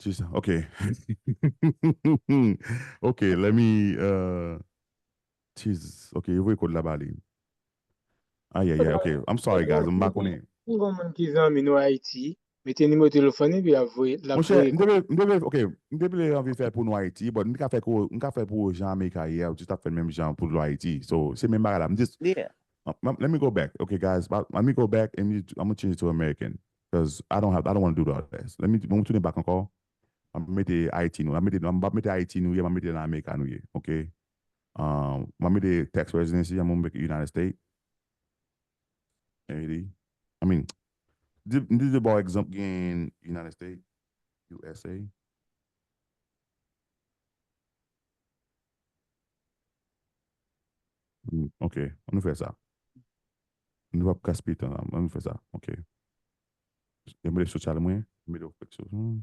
Jeez, okay. Okay, let me, uh, jeez. Okay, yo voye kòd la ba li. Ay, ay, ay, okay. I'm sorry, guys. M pa konnen. Si yon moun ki zanmi nou Ayiti, mete nimewo telefòn li, epi l ap voye, l ap Monchè, voye. M te vle, m te vle, okay, m te vle anvi fè pou nou Ayiti, but m te ka fè pou, m ka fè pou Jean America yè, ou just ap fè menm jan pou nou Ayiti. So, se menm bagay la. M just, Yeah. uh, let me go back. Okay, guys, let me go back and I'm gonna change it to American. Because I don't have, I don't want to do all this. Let me, mwen tounen back ankò. M ap mete Ayiti nou. M ap mete, m ap mete Ayiti nou ye, m ap mete nan America nou ye. Okay? Um, m ap mete tax residency, I'm gonna make it United States. Haiti. I mean, di, di, di ba w egzanp gen United States, U S A. Hmm, okay, ann nou fè sa. Nou p ap gaspiye tan la. Ann fè sa. Ok. Mwen mete sou channel mwen. Mete w fèk sou. Hmm.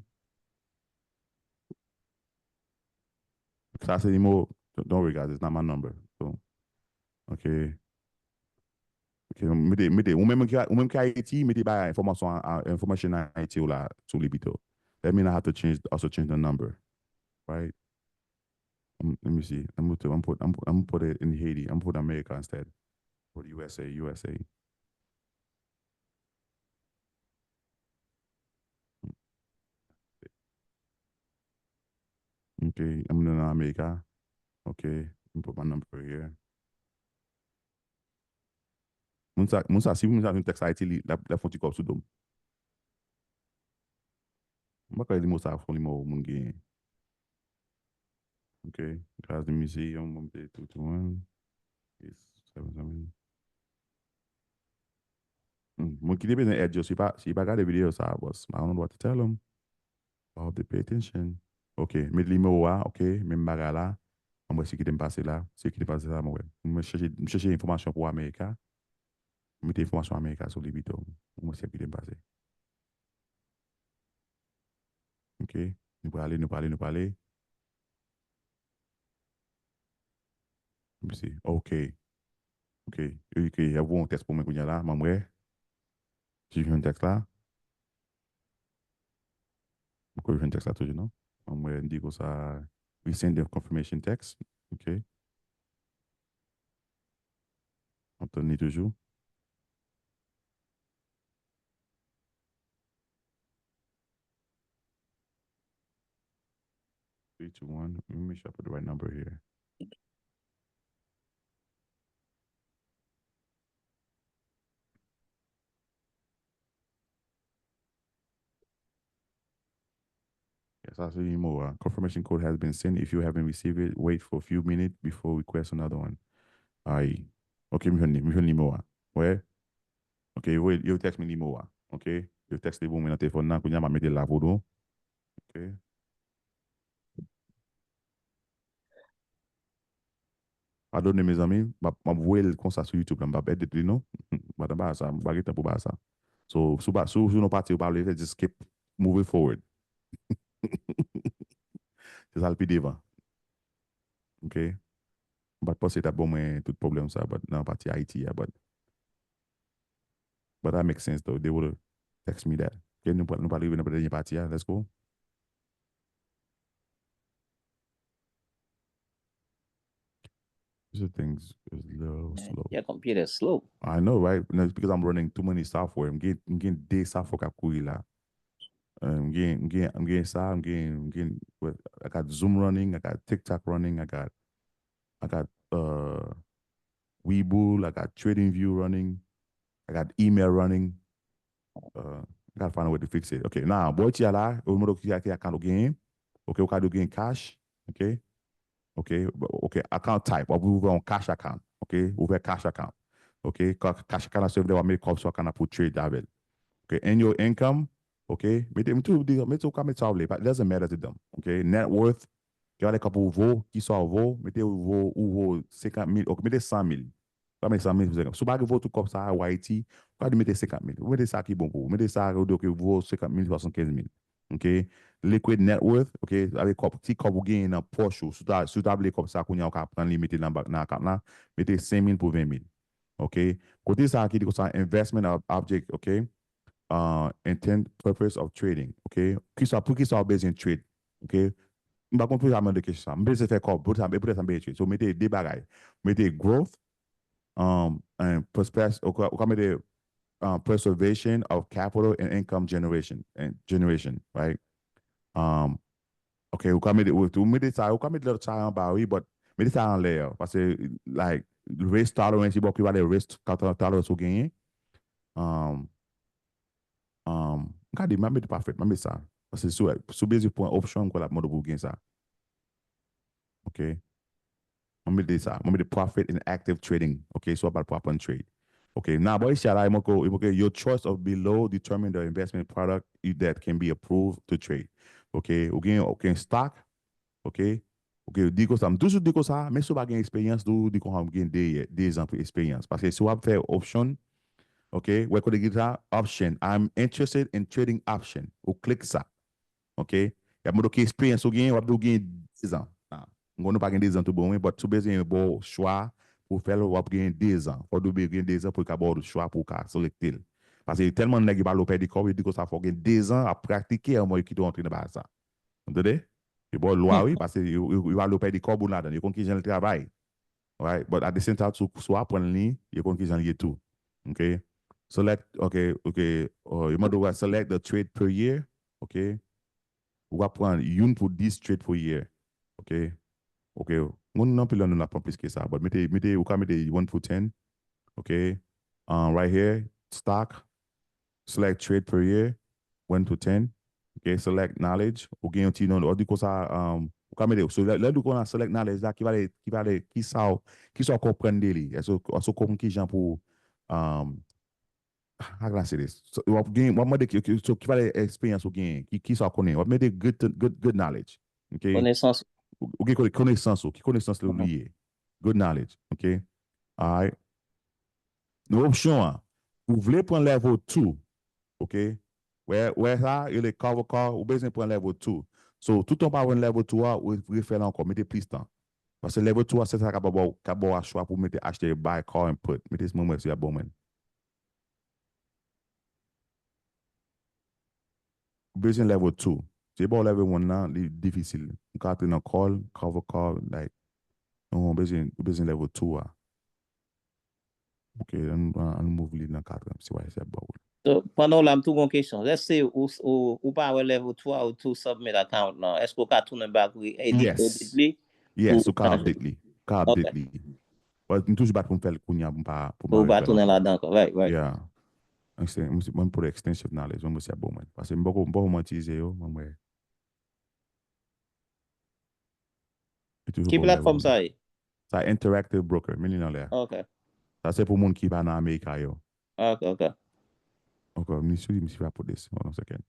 Sa se nimewo. Don't, don't worry, guys. It's not my number. So, ok. Ok, mete, mete. Ou menm ki, ou menm ki Ayiti, mete ba enfòmasyon, a, enfòmasyon Ayiti ou la sou li pito. That mean I have to change, also change the number. Right? Um, let me see. I'm gonna, I'm put, I'm, I'm put it in Haiti. I'm put America instead. Put U S A, U S A. Ok, I'm nan America. Ok, I'm put my number here. Moun sa, moun sa, si moun sa jwenn tèks Ayiti, li, l ap, l ap fè yon ti kòb sou do m. M pa kwè nimewo sa a fon nimewo moun genyen. Ok, guys, let me see. Yon moun te two two one. Yes, seven seven. Hmm, moun ki te bezwen èd yo, si pa, si pa gade videyo sa a, boss, I don't know what to tell them. I hope they pay attention. Ok, met nimewo a, ok, menm bagay la. Ann wè si kite m pase la. Si kite m pase la, mwen wè. Mwen chèche, m chèche enfòmasyon pou America. Mete enfòmasyon America sou li pito. Mwen wè si kite m pase. Ok, nou prale, nou prale, nou prale. Let me see. Ok. Ok. Ok, y ap voye yon tèks pou mwen kounye a la, m wè. Si jwenn tèks la. Poko jwenn tèks la toujou, non? Mwen di konsa, resend the confirmation text. Ok. M ap tann li toujou. Three, two, one. Let me make sure I put the right number here. Yeah, sa se nimewo a. Confirmation code has been sent. If you haven't received it, wait for a few minutes before request another one. Ay. Ok, m jwenn li, m jwenn nimewo a. Wè? Ok, yo, yo tèks mwen nimewo a. Ok? Yo tèks li pou mwen nan telefòn nan, kounye a m ap mete l la pou nou. Ok? Padone, mezanmi, m ap, m ap voye l konsa sou YouTube la, m p ap edit li non. M pa nan bagay sa, m pa gen tan pou bagay sa. So, si w pa, si w, si w nan pati ou pa vle fè, just skip, move it forward. Se sa l pi devan. Ok? M pa t panse t ap ban mwen tout pwoblèm sa, but nan pati Ayiti a, but, but that makes sense though. They would have text me that. Ok, nou pral, nou pral rive nan dènye pati a. Let's go. This thing is a little slow. Your computer is slow. I know, right? No, it's because I'm running too many software. M gen, m gen de software k ap kouri la. Uh, m gen, m gen, m gen sa, m gen, m gen, what, I got Zoom running, I got TikTok running, I got, I got, uh, Webull, I got TradingView running, I got email running. Uh, I gotta find a way to fix it. Ok, now, bò iti a la, ou montre ki, ki account ou genyen. Ok, ou ka di ou genyen cash. Ok. Ok, ok, account type. W ap ouvè yon cash account. Ok, ouvè cash account. Ok, cash account la se lè w ap mete kòb sou account la pou trade avè l. Ok, and your income. Ok, mete, m toujou di, mete, ou ka mete sa w vle. It doesn't matter to them. Ok, net worth. Ki valè kòb ou vo, ki sa w vo, mete ou vo, ou vo senkant mil, ok, mete san mil. Pa mete san mil pou senkant. Si w pa gen vo tout kòb sa a, ou Ayiti, ou ka di mete senkant mil. Ou mete sa ki bon pou ou. Mete sa, ou di, ok, vo senkant mil, swasannkenz mil. Ok? Liquid net worth, ok? Sa vle kòb, ti kòb ou genyen nan pòch ou. Si w ta, si w ta vle kòb sa kounye a, ou ka pran li, mete nan bank, nan account la, mete senk mil pou ven mil. Ok? Kote sa ki di konsa, investment ob-, object, ok? Uh, intent, purpose of trading, ok? Kisa, pou kisa w bezwen trade, ok? M pa konn poukisa m mande kesyon sa. M bezwen fè kòb, poutèt sa, poutèt sa m bezwen trade. So, mete de bagay. Mete growth, um, and prospect, ou ka, ou ka mete, uh, preservation of capital and income generation, and generation, right? Um, ok, ou ka mete, ou, ou mete sa, ou ka mete lòt sa anba, wi, but mete sa anlè, paske, like, risk tolerance, li ba w ki valè risk tolerance ou genyen. Um, Um, gade, m ap mete profit, m ap mete sa. Paske si w, si w bezwen pran option, m kwè l ap mande w pou w gen sa. Ok? M ap mete sa. M ap mete profit in active trading. Ok? So, w ap al pou aprann trade. Ok? Now, bò isi a la, e mwen ke, e mwen ke your choice of below determine the investment product that can be approved to trade. Ok? Ou gen, ou gen stock, Ok? Ok, di konsa, m toujou di konsa, men si w pa gen eksperyans, di w di konsa, m gen de, de zan eksperyans. Paske si w ap fè option, Ok, wè kote ki sa, option. I'm interested in trading option. Ou klik sa. Ok, y ap mande w ki experience ou genyen, w ap di w genyen dezan. Ah, m konnen w pa gen dezan tou bon, wi, but si w bezwen ba w chwa pou w fè l, w ap genyen dezan. Fò w dwe gen dezan pou yo ka ba w chwa pou w ka selekte l. Paske tèlman nèg yo pa vle w pèdi kòb, yo di konsa fò w gen dezan ap pratike, anvan yo kite w antre nan bagay sa. Ou tande? Yo ba w lwa, wi, paske yo, yo, yo pa vle w pèdi kòb ou ladan. Yo konn kijan l travay. Right? But at the same time, si w, si w aprann li, yo konn kijan l ye tou. Ok? Select, ok, ok. Uh, yo mande w select the trade per year. Ok? Ou ka pran youn pou dis trade per year. Ok? Ok. Moun nan anpil nan nou n ap pran plis ke sa. But mete, mete, ou ka mete one pou ten. Ok? Um, right here, stock, select trade per year, one to ten. Ok, select knowledge. Ou gen yon ti non, ou di konsa, um, ou ka mete, so, lè, lè ou di konsa select knowledge la, ki va le, ki va le, ki sa w, ki sa w konprann de li? Èske, èske w konprann ki jan pou, um, how can I say this? So, w ap gen, w ap mande ki, ki, so, ki va le eksperyans ou genyen, ki, ki sa w konnen. W ap mete good, to- good, good knowledge. Ok? Konesans. Ou, ou gen kone- konesans ou, ki konesans ou li ye? Good knowledge. Ok? Alright. Nan opsyon an, ou vle pran level two, ok? Wè, wè sa, yo le cover call, ou bezwen pran level two. So, toutan w pa pran level two a, ou refè l ankò, mete plis tan. Paske level two a, se sa k ap ba w, k ap ba w chwa pou mete achte buy call and put. Mete mwen wè si y ap bon mwen. Ou bezwen level two. Se ba w level one nan, li difisil. Ou ka antre nan call, cover call, like, non, ou bezwen, ou bezwen level two a. Ok, ann, ann move li nan katran, si w a eseye ba w. So, pandan w la, m tou gon kesyon. Lèse ou, ou, ou pa wè level two a, ou tou submit account lan, èske w ka tounen back re edit, edit li? Yes, ou ka update li. Ou ka update li. But m toujou bat pou m fè l kounye a, pou m pa, pou m pa refè l ankò. Ou pa tounen ladan ankò, right, right. Yeah. Mwen, mwen pou extensive knowledge, mwen, mwen se bon mwen. Paske m poko, m poko monetize yo, mwen, mwen. Ki platfòm sa ye? Sa Interactive Broker, men li nan lè a. Ok. Sa se pou moun ki pa nan Amerika yo. Ok, ok. Ok, mi sou li, mi si pa pou desi. Hold on a second.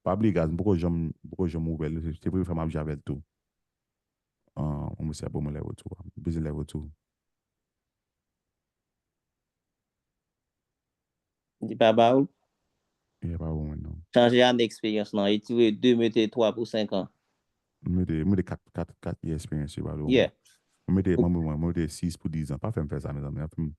Pa bliye, guys, m poko janm, m poko janm ouvè l. Se premye fwa m ap jwe avè l tou. Ah, mwen se abone level two. Busy level two. Li pa ba ou? Li pa ba mwen, non. Chanje ane eksperyans lan. Retire de, mete twa pou senk an. Mete, mete kat, kat, kat ye eksperyans yo ba ou. Yeah. Mete, mwen, mwen, mwen mete sis pou diz an. Pa fè m fè sa, mezanmi. Anfen,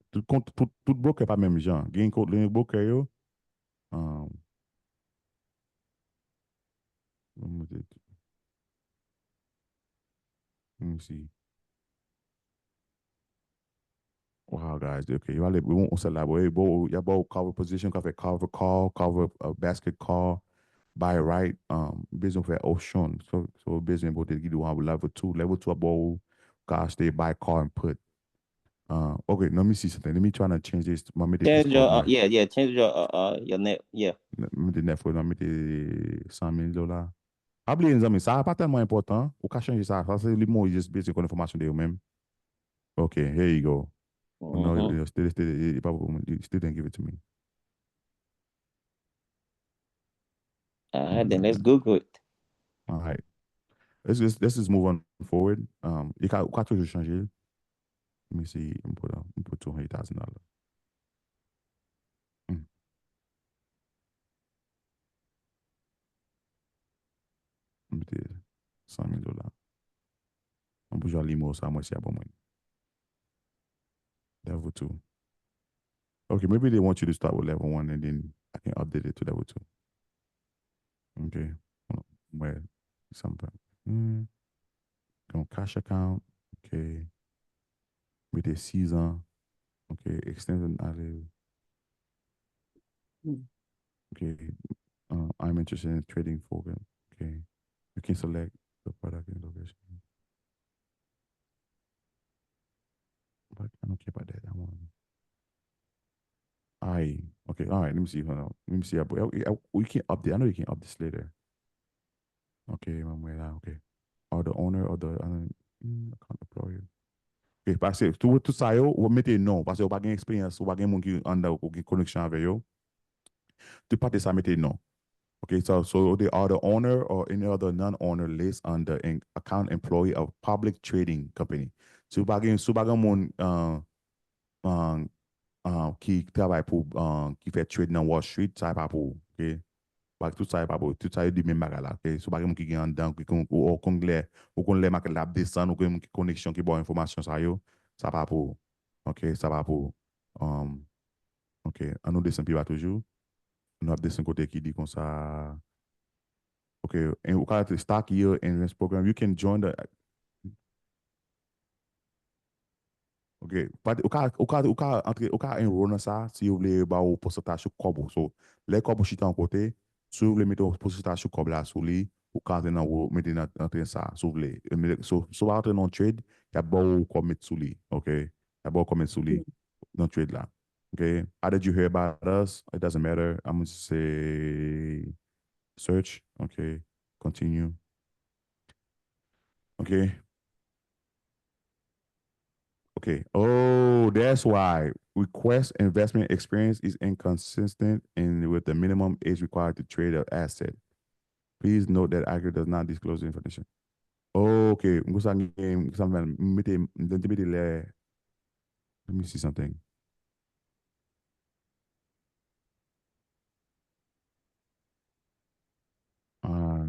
tout kont, tout, tout broker pa menm jan. Gen kont, gen broker yo, um, Let me see. Wow, guys, ok, yo ale, bon, on sèl la, boy, bon, y a bon cover position, ka fè cover call, cover, uh, basket call, buy right, um, bezwen fè option, so, so bezwen pote ki dwa level two, level two a bon, ou ka achte buy call and put. Uh, ok, let me see something, let me try to change this, mwen mete plis kòb, uh, yeah, yeah, change your, uh, uh, your net, yeah. Mete nèf, mwen mete san mil dola. Pa bliye, mezanmi, sa a pa tèlman enpòtan. Ou ka chanje sa. Sa se li, mwen just bezwen konn enfòmasyon de yo menm. Ok, here you go. No, you still, still, you still didn't give it to me. All right, then let's Google it. All right. Let's just, let's just move on forward. Um, you can, ou ka toujou chanje. Let me see, m pou, m pou two hundred thousand dollars. Hmm. M mete san mil dola. Mwen pou jwenn nimewo sa, mwen si a ban mwen. Level two. Okay, maybe they want you to start with level one and then I can update it to level two. Okay. Mwen, sa m pa. Hmm. Gen yon cash account. Okay. Mete sis an. Okay. Extended ale. Okay. Uh, I'm interested in trading for. Okay. You can select the product and location. But I don't care about that. I want. I, okay, all right. Let me see. Hold on. Let me see. I, I, I, we can update. I know you can update this later. Ok, mwen mwen la, ok. Or the owner of the, uh, mm, account employer. Ok, paske tout, tout sa yo, ou mete non, paske ou pa gen eksperyans, ou pa gen moun ki anndan, ou gen koneksyon avè yo. Tout pati sa mete non. Okay, so, so the other owner or any other non-owner list on the in- account employee of public trading company. Si w pa gen, si w pa gen moun uh, uh, uh, ki travay pou, uh, ki fè trade nan Wall Street, sa pa pou ou, okay? But tout sa pa pou ou. Tout sa yo di menm bagay la, okay? Si w pa gen moun ki gen anndan, ki kon, ou, ou konn lè, ou konn lè market la ap desann, ou gen moun ki koneksyon ki ba w enfòmasyon sa yo, sa pa pou ou. Okay, sa pa pou ou. Um, okay, an nou desann pi ba toujou. Nou ap desann kote ki di konsa. Okay, and ou ka antre stock yield and risk program. You can join the Okay, pa- ou ka ou ka ou ka antre ou ka enroll nan sa si ou vle ba ou pousantaj sou kòb ou. So, lè kòb ou chita yon kote, si ou vle mete yon pousantaj sou kòb la sou li, ou ka antre nan ou mete nan antre sa, si ou vle. E mete- So, si ou pa antre nan trade, y ap ba ou kòb met sou li, okay? Y ap ba ou kòb met sou li nan trade la. Okay? How did you hear about us? It doesn't matter. I'm gonna say search. Okay. Continue. Okay. Okay. Oh, that's why request investment experience is inconsistent and with the minimum age required to trade an asset. Please note that Agra does not disclose the information. Okay, m konsa gen, m konsa mete, m te mete lè. Let me see something. Ah,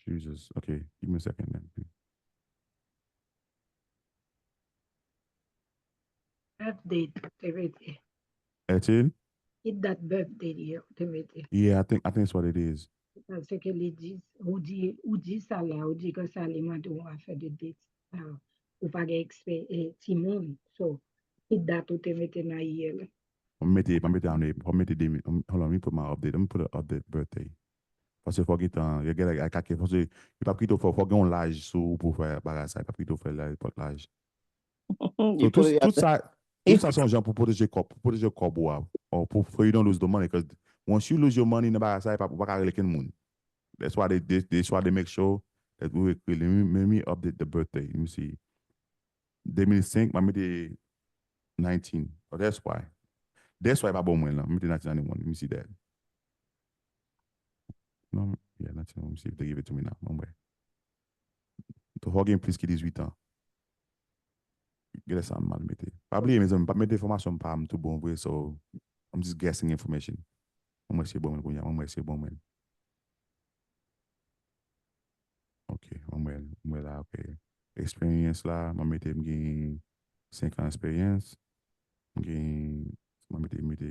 Jesus. Okay, give me a second then. Update, te mete. Etil? Ki dat birthday li yo te mete? Yeah, I think I think that's what it is. Paske li di, ou di, ou di sa la, ou di ke sa li mande yon afè de date. Ah, ou pa gen ekspe e timoun. So, ki dat ou te mete nan yè la? Mwen mete, mwen mete ane, mwen mete de mil. Hold on, let me put my update. Let me put an update birthday. Paske fò gen tan, yo gen lè kake, paske yo p ap kite w fò, fò gen yon laj sou ou pou fè bagay sa, yo p ap kite w fè laj, pòt laj. So, tout, tout sa, tout sa se yon jan pou pwoteje kòb, pou pwoteje kòb ou a. Or pou, for you don't lose the money, 'cause once you lose your money nan bagay sa, ou pa ka rele kenn moun. That's why they, they, that's why they make sure that we will clearly, let me, let me update the birthday. Let me see. Deux mille cinq, mwen mete nineteen. Oh, that's why. That's why pa bon mwen la. Mwen mete nineteen ninety-one. Let me see that. Non, yeah, nineteen, let me see if they give it to me now. Mwen wè. To fò gen plis ki dizwit an. Gade sa m mal mete. Pa bliye, mezanmi, m p ap mete enfòmasyon m pa m tou bon vre, so I'm just guessing information. Mwen wè si bon mwen kounye a, mwen wè si bon mwen. Ok, mwen wè, mwen wè la, ok. Experience la, mwen mete m gen senk an eksperyans. M gen, mwen mete, mete,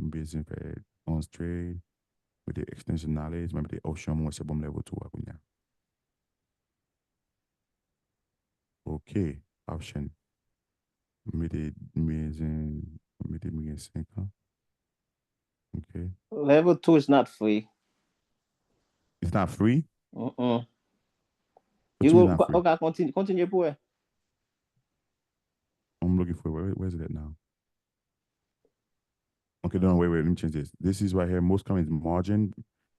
m bezwen fè onz trade. Mete extensive knowledge, mwen mete option, mwen wè si bon m level two a kounye a. Ok, option. Mete, mete, mete m gen senk an. Ok. Level two is not free. It's not free? Mm-mm. What you mean not free? Okay, continue, continue pou wè. I'm looking for it. Where, where is it at now? Okay, no, wait, wait, let me change this. This is right here. Most common is margin.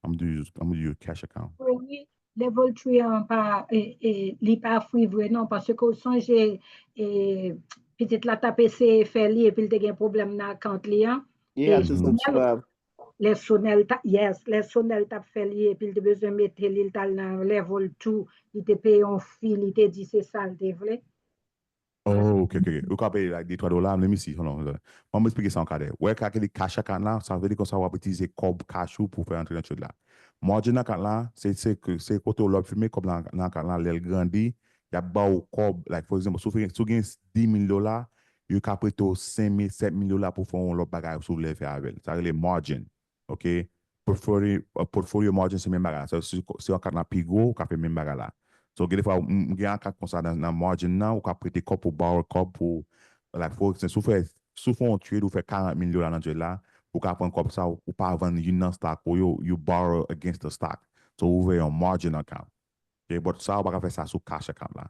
I'm gonna do, I'm gonna do a cash account. Wi, level three an pa, e, e, li pa free vre non, paske ou sonje e, pitit la t ap eseye fè li epi l te gen pwoblèm nan account li an. Yeah, E to Sonel, subscribe. Lè Sonel ta, yes, lè Sonel t ap fè li epi l te bezwen mete li, l t al nan level two, li te peye yon fee, li te di se sa l te vle. Oh, ok, ok, ok. Ou ka peye like de twa dola, let me see, hold on, hold on. Ban m eksplike sa yon kadè. Wè ka ki li cash account la, sa vle di konsa w ap itilize kòb cash ou pou fè antre nan trade la. Margin account la, se, se, se kote w lè w ap fèmen kòb la nan account la, lè l grandi, y ap ba w kòb, like, for example, si w fè, si w gen dis mil dola, yo ka prete w senk mil, sèt mil dola pou fè yon lòt bagay si w vle fè avè l. Sa rele margin. Ok? Portfolio, uh, portfolio margin se menm bagay la. Se, se, se yon account la pi gwo, ou ka fè menm bagay la. So, gen defwa, m, m gen account konsa nan, nan margin nan, ou ka prete kòb pou borrow kòb pou, like, for example, si w fè, si w fè yon trade, ou fè karant mil dola nan trade la, ou ka pran kòb sa, ou, ou pa vann youn nan stock ou yo, you borrow against the stock. So, ou ouvè yon margin account. Ok, but sa, ou pa ka fè sa sou cash account la.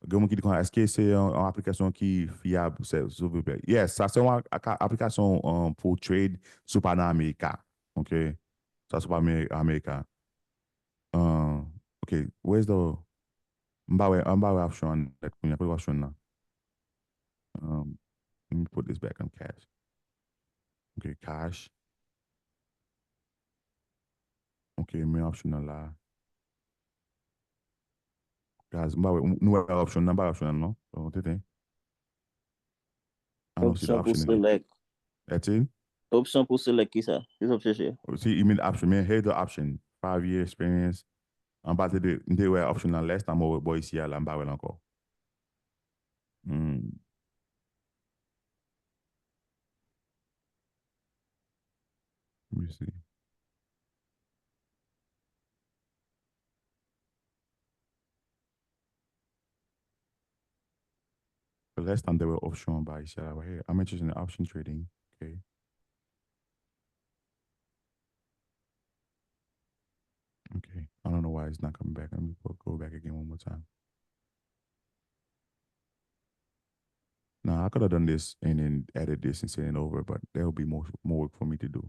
Gen moun ki di konsa, èske se yon, yon aplikasyon ki fiyab, silvouplè? Yes, sa se yon a-, a-, aplikasyon, um, pou trade si w pa nan Amerika. Ok? Sa si w pa Ameri-, Amerika. Um, ok, where's the, m pa wè, m pa wè option an nèt kounye a, kote option nan? Um, let me put this back on cash. Ok, cash. Ok, men option nan la. Guys, m pa wè, nou wè option nan, m pa wè option nan, non. Bon, tenten. I don't see the Opsyon pou option in it. Select. That's it? Opsyon pou select ki sa? Ki sa w ap chèche? See, you mean option, man. Here's the option. Five year experience. Anba te de, m te wè option nan lès, nan mwen bò isi a la, m pa wè l ankò. Hmm. Let me see. The last time there were option anba isi a la, right here. I'm interested in option trading. Okay. Okay. I don't know why it's not coming back. Let me go, go back again one more time. Now, I could have done this and then added this and sent it over, but there would be more, more work for me to do.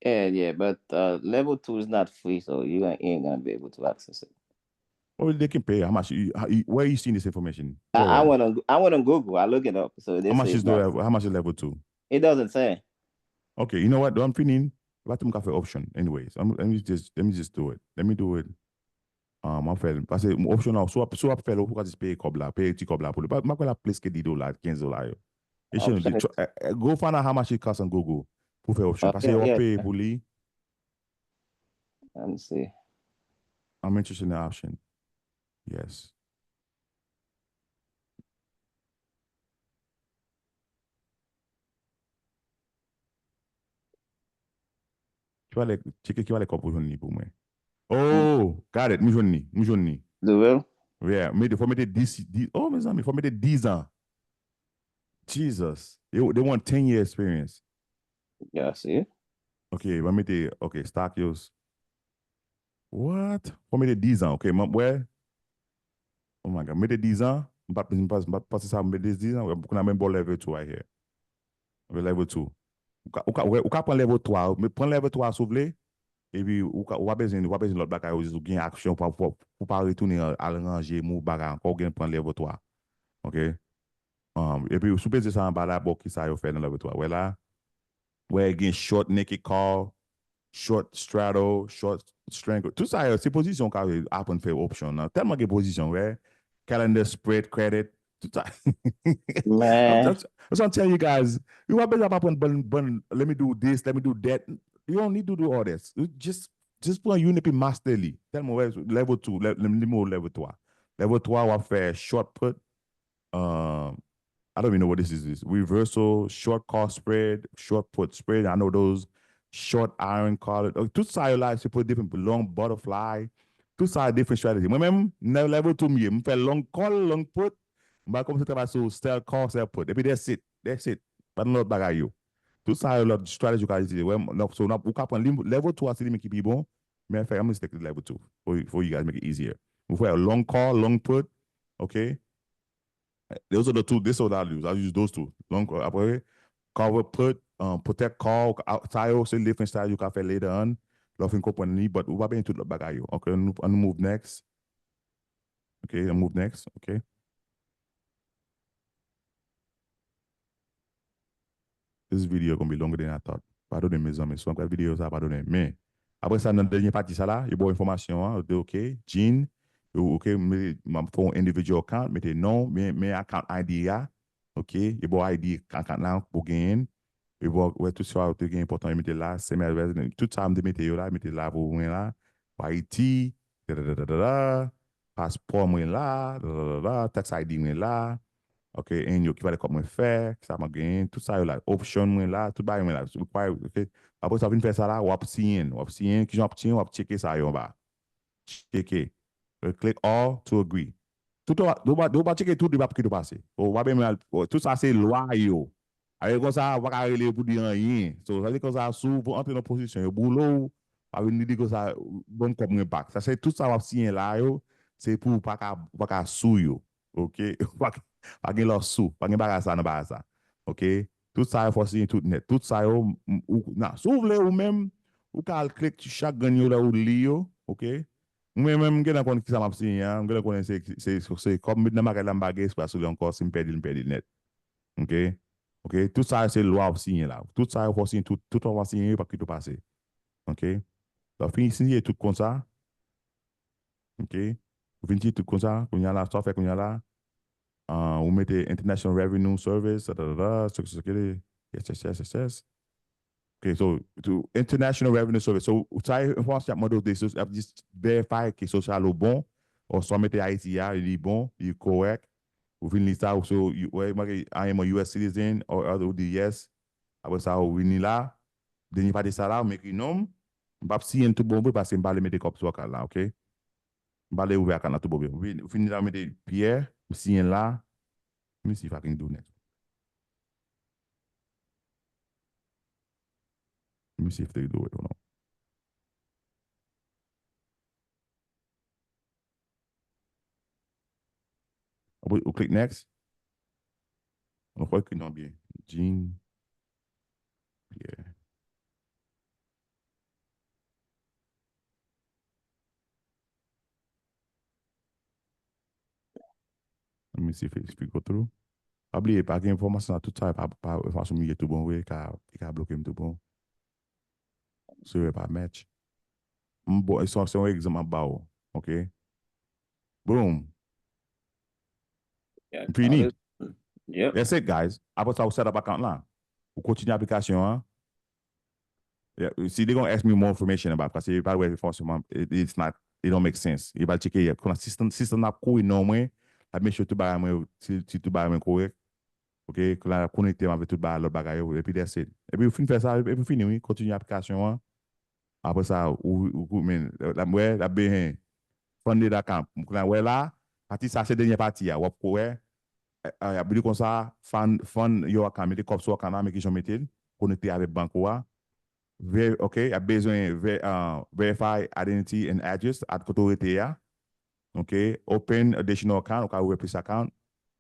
Yeah, yeah, but uh, level two is not free, so you ain't, you ain't gonna be able to access it. Oh, they can pay. How much? You, how, you, where are you seeing this information? I, I went on I went on Google. I look it up. So they How much say is it's not the level? How much is level two? It doesn't say. Okay, you know what? Don't finish. Let me cafe option. Anyways, I'm, let me just let me just do it. Let me do it. Um, an fè l. Paske option la, si w ap, si w ap fè l, ou ka just peye kòb la, peye ti kòb la pou li. Pa, pa kwè la plis ke dis dola, kenz dola yo. E chen, Option. Go find out how much it costs on Google pou fè option. Paske Okay, w ap yeah. Peye pou li. Let me see. I'm interested in the option. Yes. Ki valè, tcheke ki valè kòb pou jwenn li pou mwen. Oh, got it. M jwenn li. M jwenn li. The real? Yeah, mete, fò mete dis, dis, oh, mezanmi, fò mete dis an. Jesus. They, they want ten year experience. Yeah, I see. Ok, mwen mete, ok, stock yo. What? Fò mete dis an, ok, mwen, wè. Oh my God, mete dis an, m pa, m pa, m pa panse sa, mete dis an, wè, pou nan menm bò level two right here. Level two. Ou ka, ou ka, wè, ou ka pran level twa, men pran level twa si w vle, epi ou ka, ou pa bezwen, ou pa bezwen lòt bagay, ou jis ou gen aksyon, pou, pou, pou pa retounen al, al ranje mou bagay ankò, ou gen pran level twa. Ok? Um, epi sou peze sa anba la, bon, ki sa yo fè nan level twa? Wè la, wè gen short naked call, short straddle, short strangle. Tout sa yo, se pozisyon w ka aprann fè option nan. Tèlman gen pozisyon, wè. Calendar spread, credit, tout sa. Man. I'm trying to tell you guys, you pa bezwen pa pran bon, bon, let me do this, let me do that. You don't need to do all this. You just, just pran youn epi master li. Tèlman, wè, level two, le, le, level twa. Level twa, w ap fè short put, um, I don't even know what this is. This reversal, short call spread, short put spread. I know those. Short iron collar. Oh, tout sa yo la, se pou different long butterfly. Tout sa different strategy. Mwen menm, nan level two m ye. M fè long call, long put. M va kòmanse travay sou sell call, sell put. Epi that's it. That's it. Pa nan lòt bagay yo. Tout sa yo lòt strategy ou ka itilize. Wè, non, so, ou ka pran level two a, se li menm ki pi bon. Men fè, I'm gonna stick to level two for, for you guys, make it easier. Ou fè long call, long put. Ok? Those are the two, this is what I use. I use those two. Long, uh, apre, cover put, um, protect call, uh, sa yo, se different style you can fè later on. Lè w fin konprann li, but ou pa benyen tout lòt bagay yo. Ok, nou, nou move next. Ok, nou move next. Ok. This video gonna be longer than I thought. Padone, mezanmi, si w ap gad videyo sa, padone. Men, apre sa, nan dènye pati sa la, yo ba w enfòmasyon an, yo di, ok, Jean, yo, ok, m ap fè yon individual account, mete non, men, men account I D a, ok, yo ba w I D account la pou genyen, yo ba w, wè, tout sa yo te gen enpòtan, yo mete la, same address, tout sa m te mete yo la, mete la pou mwen la, pou Ayiti, da, da, da, da, da, da, paspò mwen la, da, da, da, da, tax I D mwen la, ok, and yo, ki valè kòb mwen fè, ki sa mwen genyen, tout sa yo la, option mwen la, tout bagay mwen la, require, ok. Apre sa, w fin fè sa la, w ap siyen, w ap siyen, kijan w ap siyen, w ap tcheke sa yo anba. Tcheke. Click all to agree. Tout w ap, w ap, w ap tcheke tout, li p ap kite w pase. Ou pa menm al, tout sa se lwa yo. Alè konsa, ou pa ka rele yo pou di anyen. So, sa vle di konsa, si w antre nan pozisyon, yo boule w, pa vin di konsa, ban m kòb mwen back. Sa se tout sa w ap siyen la yo, se pou w pa ka, w pa ka sou yo. Ok? Pa, pa gen lòsou, pa gen bagay sa nan bagay sa. Ok? Tout sa yo fò siyen tout nèt. Tout sa yo, m, ou, nan, si w vle ou menm, ou ka al klik chak grenn yo lè ou li yo, ok? Mwen menm, m gentan konn kisa m ap siyen an, m gentan konnen se, se, se, se kòm m met nan bagay la, m pa gen espwa sou li ankò, si m pèdi l, m pèdi l nèt. Ok? Ok, tout sa se lwa w siyen la. Tout sa yo fò w siyen, tout, tout lwa w siyen yo, pa kite w pase. Ok? Lè w fin siyen tout konsa, ok? Ou fin siyen tout konsa, kounye a la, sa w fè kounye a la, ah, ou mete International Revenue Service, da, da, da, da, yes, yes, yes, yes, yes. Ok, so, to International Revenue Service. So, sa enfòmasyon y ap mande w de, so, y ap just verify ke social ou bon, oswa mete Ayiti a, li bon, li kòrèk. Ou fin li sa, ou so, you, wè, make, I am a U S citizen, or other, ou di yes. Apre sa, ou vini la, dènye pati sa la, ou ekri non m. M p ap siyen l tout bon vre paske m pa vle mete kòb sou akant la, ok? M pa vle ouvè akant la tout bon vre. Ou vin, ou fin la, ou mete Pierre, ou siyen l la. Let me see if I can do next. Let me see if they do it or not. Ou, ou click next. Ou fè ki non byen. Jean Pierre. Let me see if it, if it go through. Pa bliye, pa gen enfòmasyon nan tout sa, pa, pa enfòmasyon m ye tou bon vre, e ka, e ka bloke m tou bon. Server pa match. M bon, se, se yon egzanp m ap ba w, ok? Boom. M fini. That's it, guys. Apre sa, ou set up account la. Ou kontinye aplikasyon an. Yeah, see, they gonna ask me more information about, paske yo pa wè fòseman, it, it's not, it don't make sense. Yo pa tcheke yet. Kounye a, sistèm, sistèm ap kouri non mwen, ap make sure tout bagay mwen, si, si tout bagay mwen kòrèk. Ok, kounye a, konekte m avèk tout bagay, lòt bagay yo, epi that's it. Epi ou fin fè sa, epi ou fini, wi, kontinye aplikasyon an. Apre sa, ou, ou, ou men, l ap, wè, l ap bezwen funded account. Kounye a, wè la, pati sa se dènye pati a, w ap wè, eh, eh, y ap di konsa, fund, fund your account, mete kòb sou account la, men kijan w mete l, konekte avèk bank ou a. Ver-, ok, y ap bezwen ver-, ah, verify identity and address, at kote w rete a. Ok, open additional account, ou ka ouvè plis account.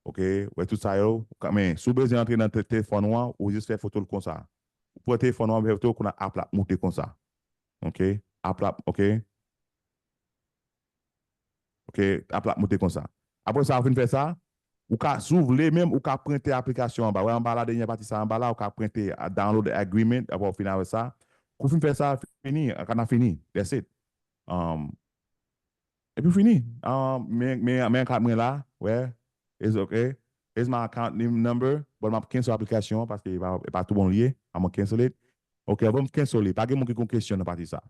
Ok, wè tout sa yo, ou ka, men si w bezwen antre nan te-, telefòn ou an, ou jis fè foto l konsa. Ou pran telefòn ou an, fè foto, kounye a app la ap moute konsa. Ok, app la, ok. Ok, app la ap moute konsa. Apre sa, ou fin fè sa, ou ka, si w vle menm, ou ka prente aplikasyon anba. Wè anba la, dènye pati sa anba la, ou ka prente, a, download agreement, apre ou fin avè sa. Kou fin fè sa, fini, akana fini. That's it. Um, epi fini. Um, men, men, men kat mwen la, wè. It's okay. Here's my account name number, but m ap cancel aplikasyon an paske e pa, e pa tou bon li ye. I'm gonna cancel it. Ok, avan m cancel li, pa gen moun ki gon kesyon nan pati sa.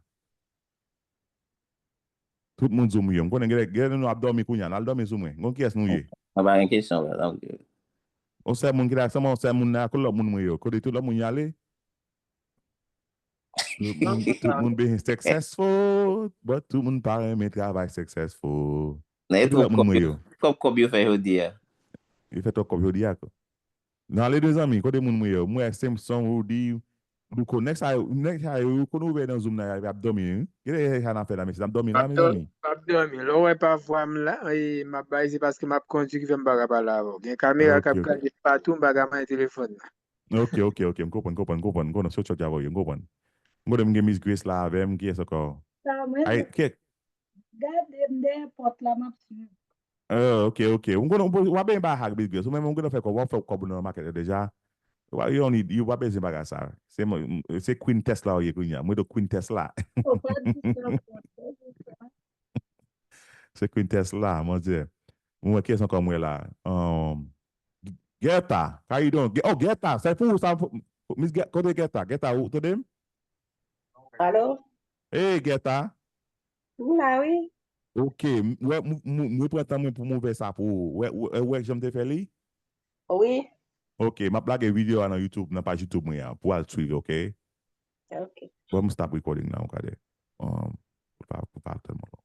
Tout moun zoom yo. M konnen gen, gen nou ap dòmi kounye a. N al dòmi sou mwen. Gon kiyès nou ye? Mwen pa gen kesyon, brother. Ok. On sèl moun ki la, sèlman on sèl moun la, kote lòt moun mwen yo? Kote tout lòt moun y ale? Tout moun, tout moun bezwen successful, but tout moun pa renmen travay successful. Nan e kote lòt moun mwen yo? Kòb, kòb yo fè jodi a. Yo fè twòp kòb jodi a, ko. Nan le de zanmi, kote moun mwen yo? Mwen, Simpson, Rudy, Louko, nèg sa yo, nèg sa yo, yo konn ouvè nan Zoom nan, y ap dòmi, wi. Gade sa n ap fè la, mesye, n ap dòmi la, mezanmi. M ap dòmi. Lè w wè pa vwa m la, e, m ap bay, se paske m ap kondui ki fè m pa ka pale avè w. Gen kamera k ap gade patou, m pa ka manyen telefòn nan. Ok, ok, ok, m konprann, konprann, konprann, m konprann, se w t ap di avè w, m konprann. M konnen m gen Miss Grace la avè m, kiyès ankò? Sa mwen. Ay, kèk. Gade m dèyè pòt la, m ap swiv. Oh, ok, ok. M konnen w ap benyen bay hag Miss Grace. Ou menm, ou gentan fè kòb, w ap fè kòb nan makèt la deja. Wa, you don't need, you pa bezwen bagay sa. Se mwen, se Queen Tesla ou ye kounye a. Mwen do Queen Tesla. Oh, pa di sa, pa di sa. Se Queen Tesla, mon Dieu. Mwen wè kiyès ankò mwen la. Um, Gerta, how you doing? Ge-, oh, Gerta, se pou ou sa, pou, pou, Miss Ge-, kote Gerta? Gerta, ou tande m? Alo? Hey, Gerta. M la, wi. Ok, m, wè, m, m, mwen pran tan mwen pou m ouvè sa pou ou. Wè, wè, wè jan m te fè li? Wi. Ok, m ap lage videyo a nan YouTube, nan paj YouTube mwen an, pou al swiv, ok? Ok. Bon, m stop recording la, ou ka de. Um, pou pa, pou pa tèlman long.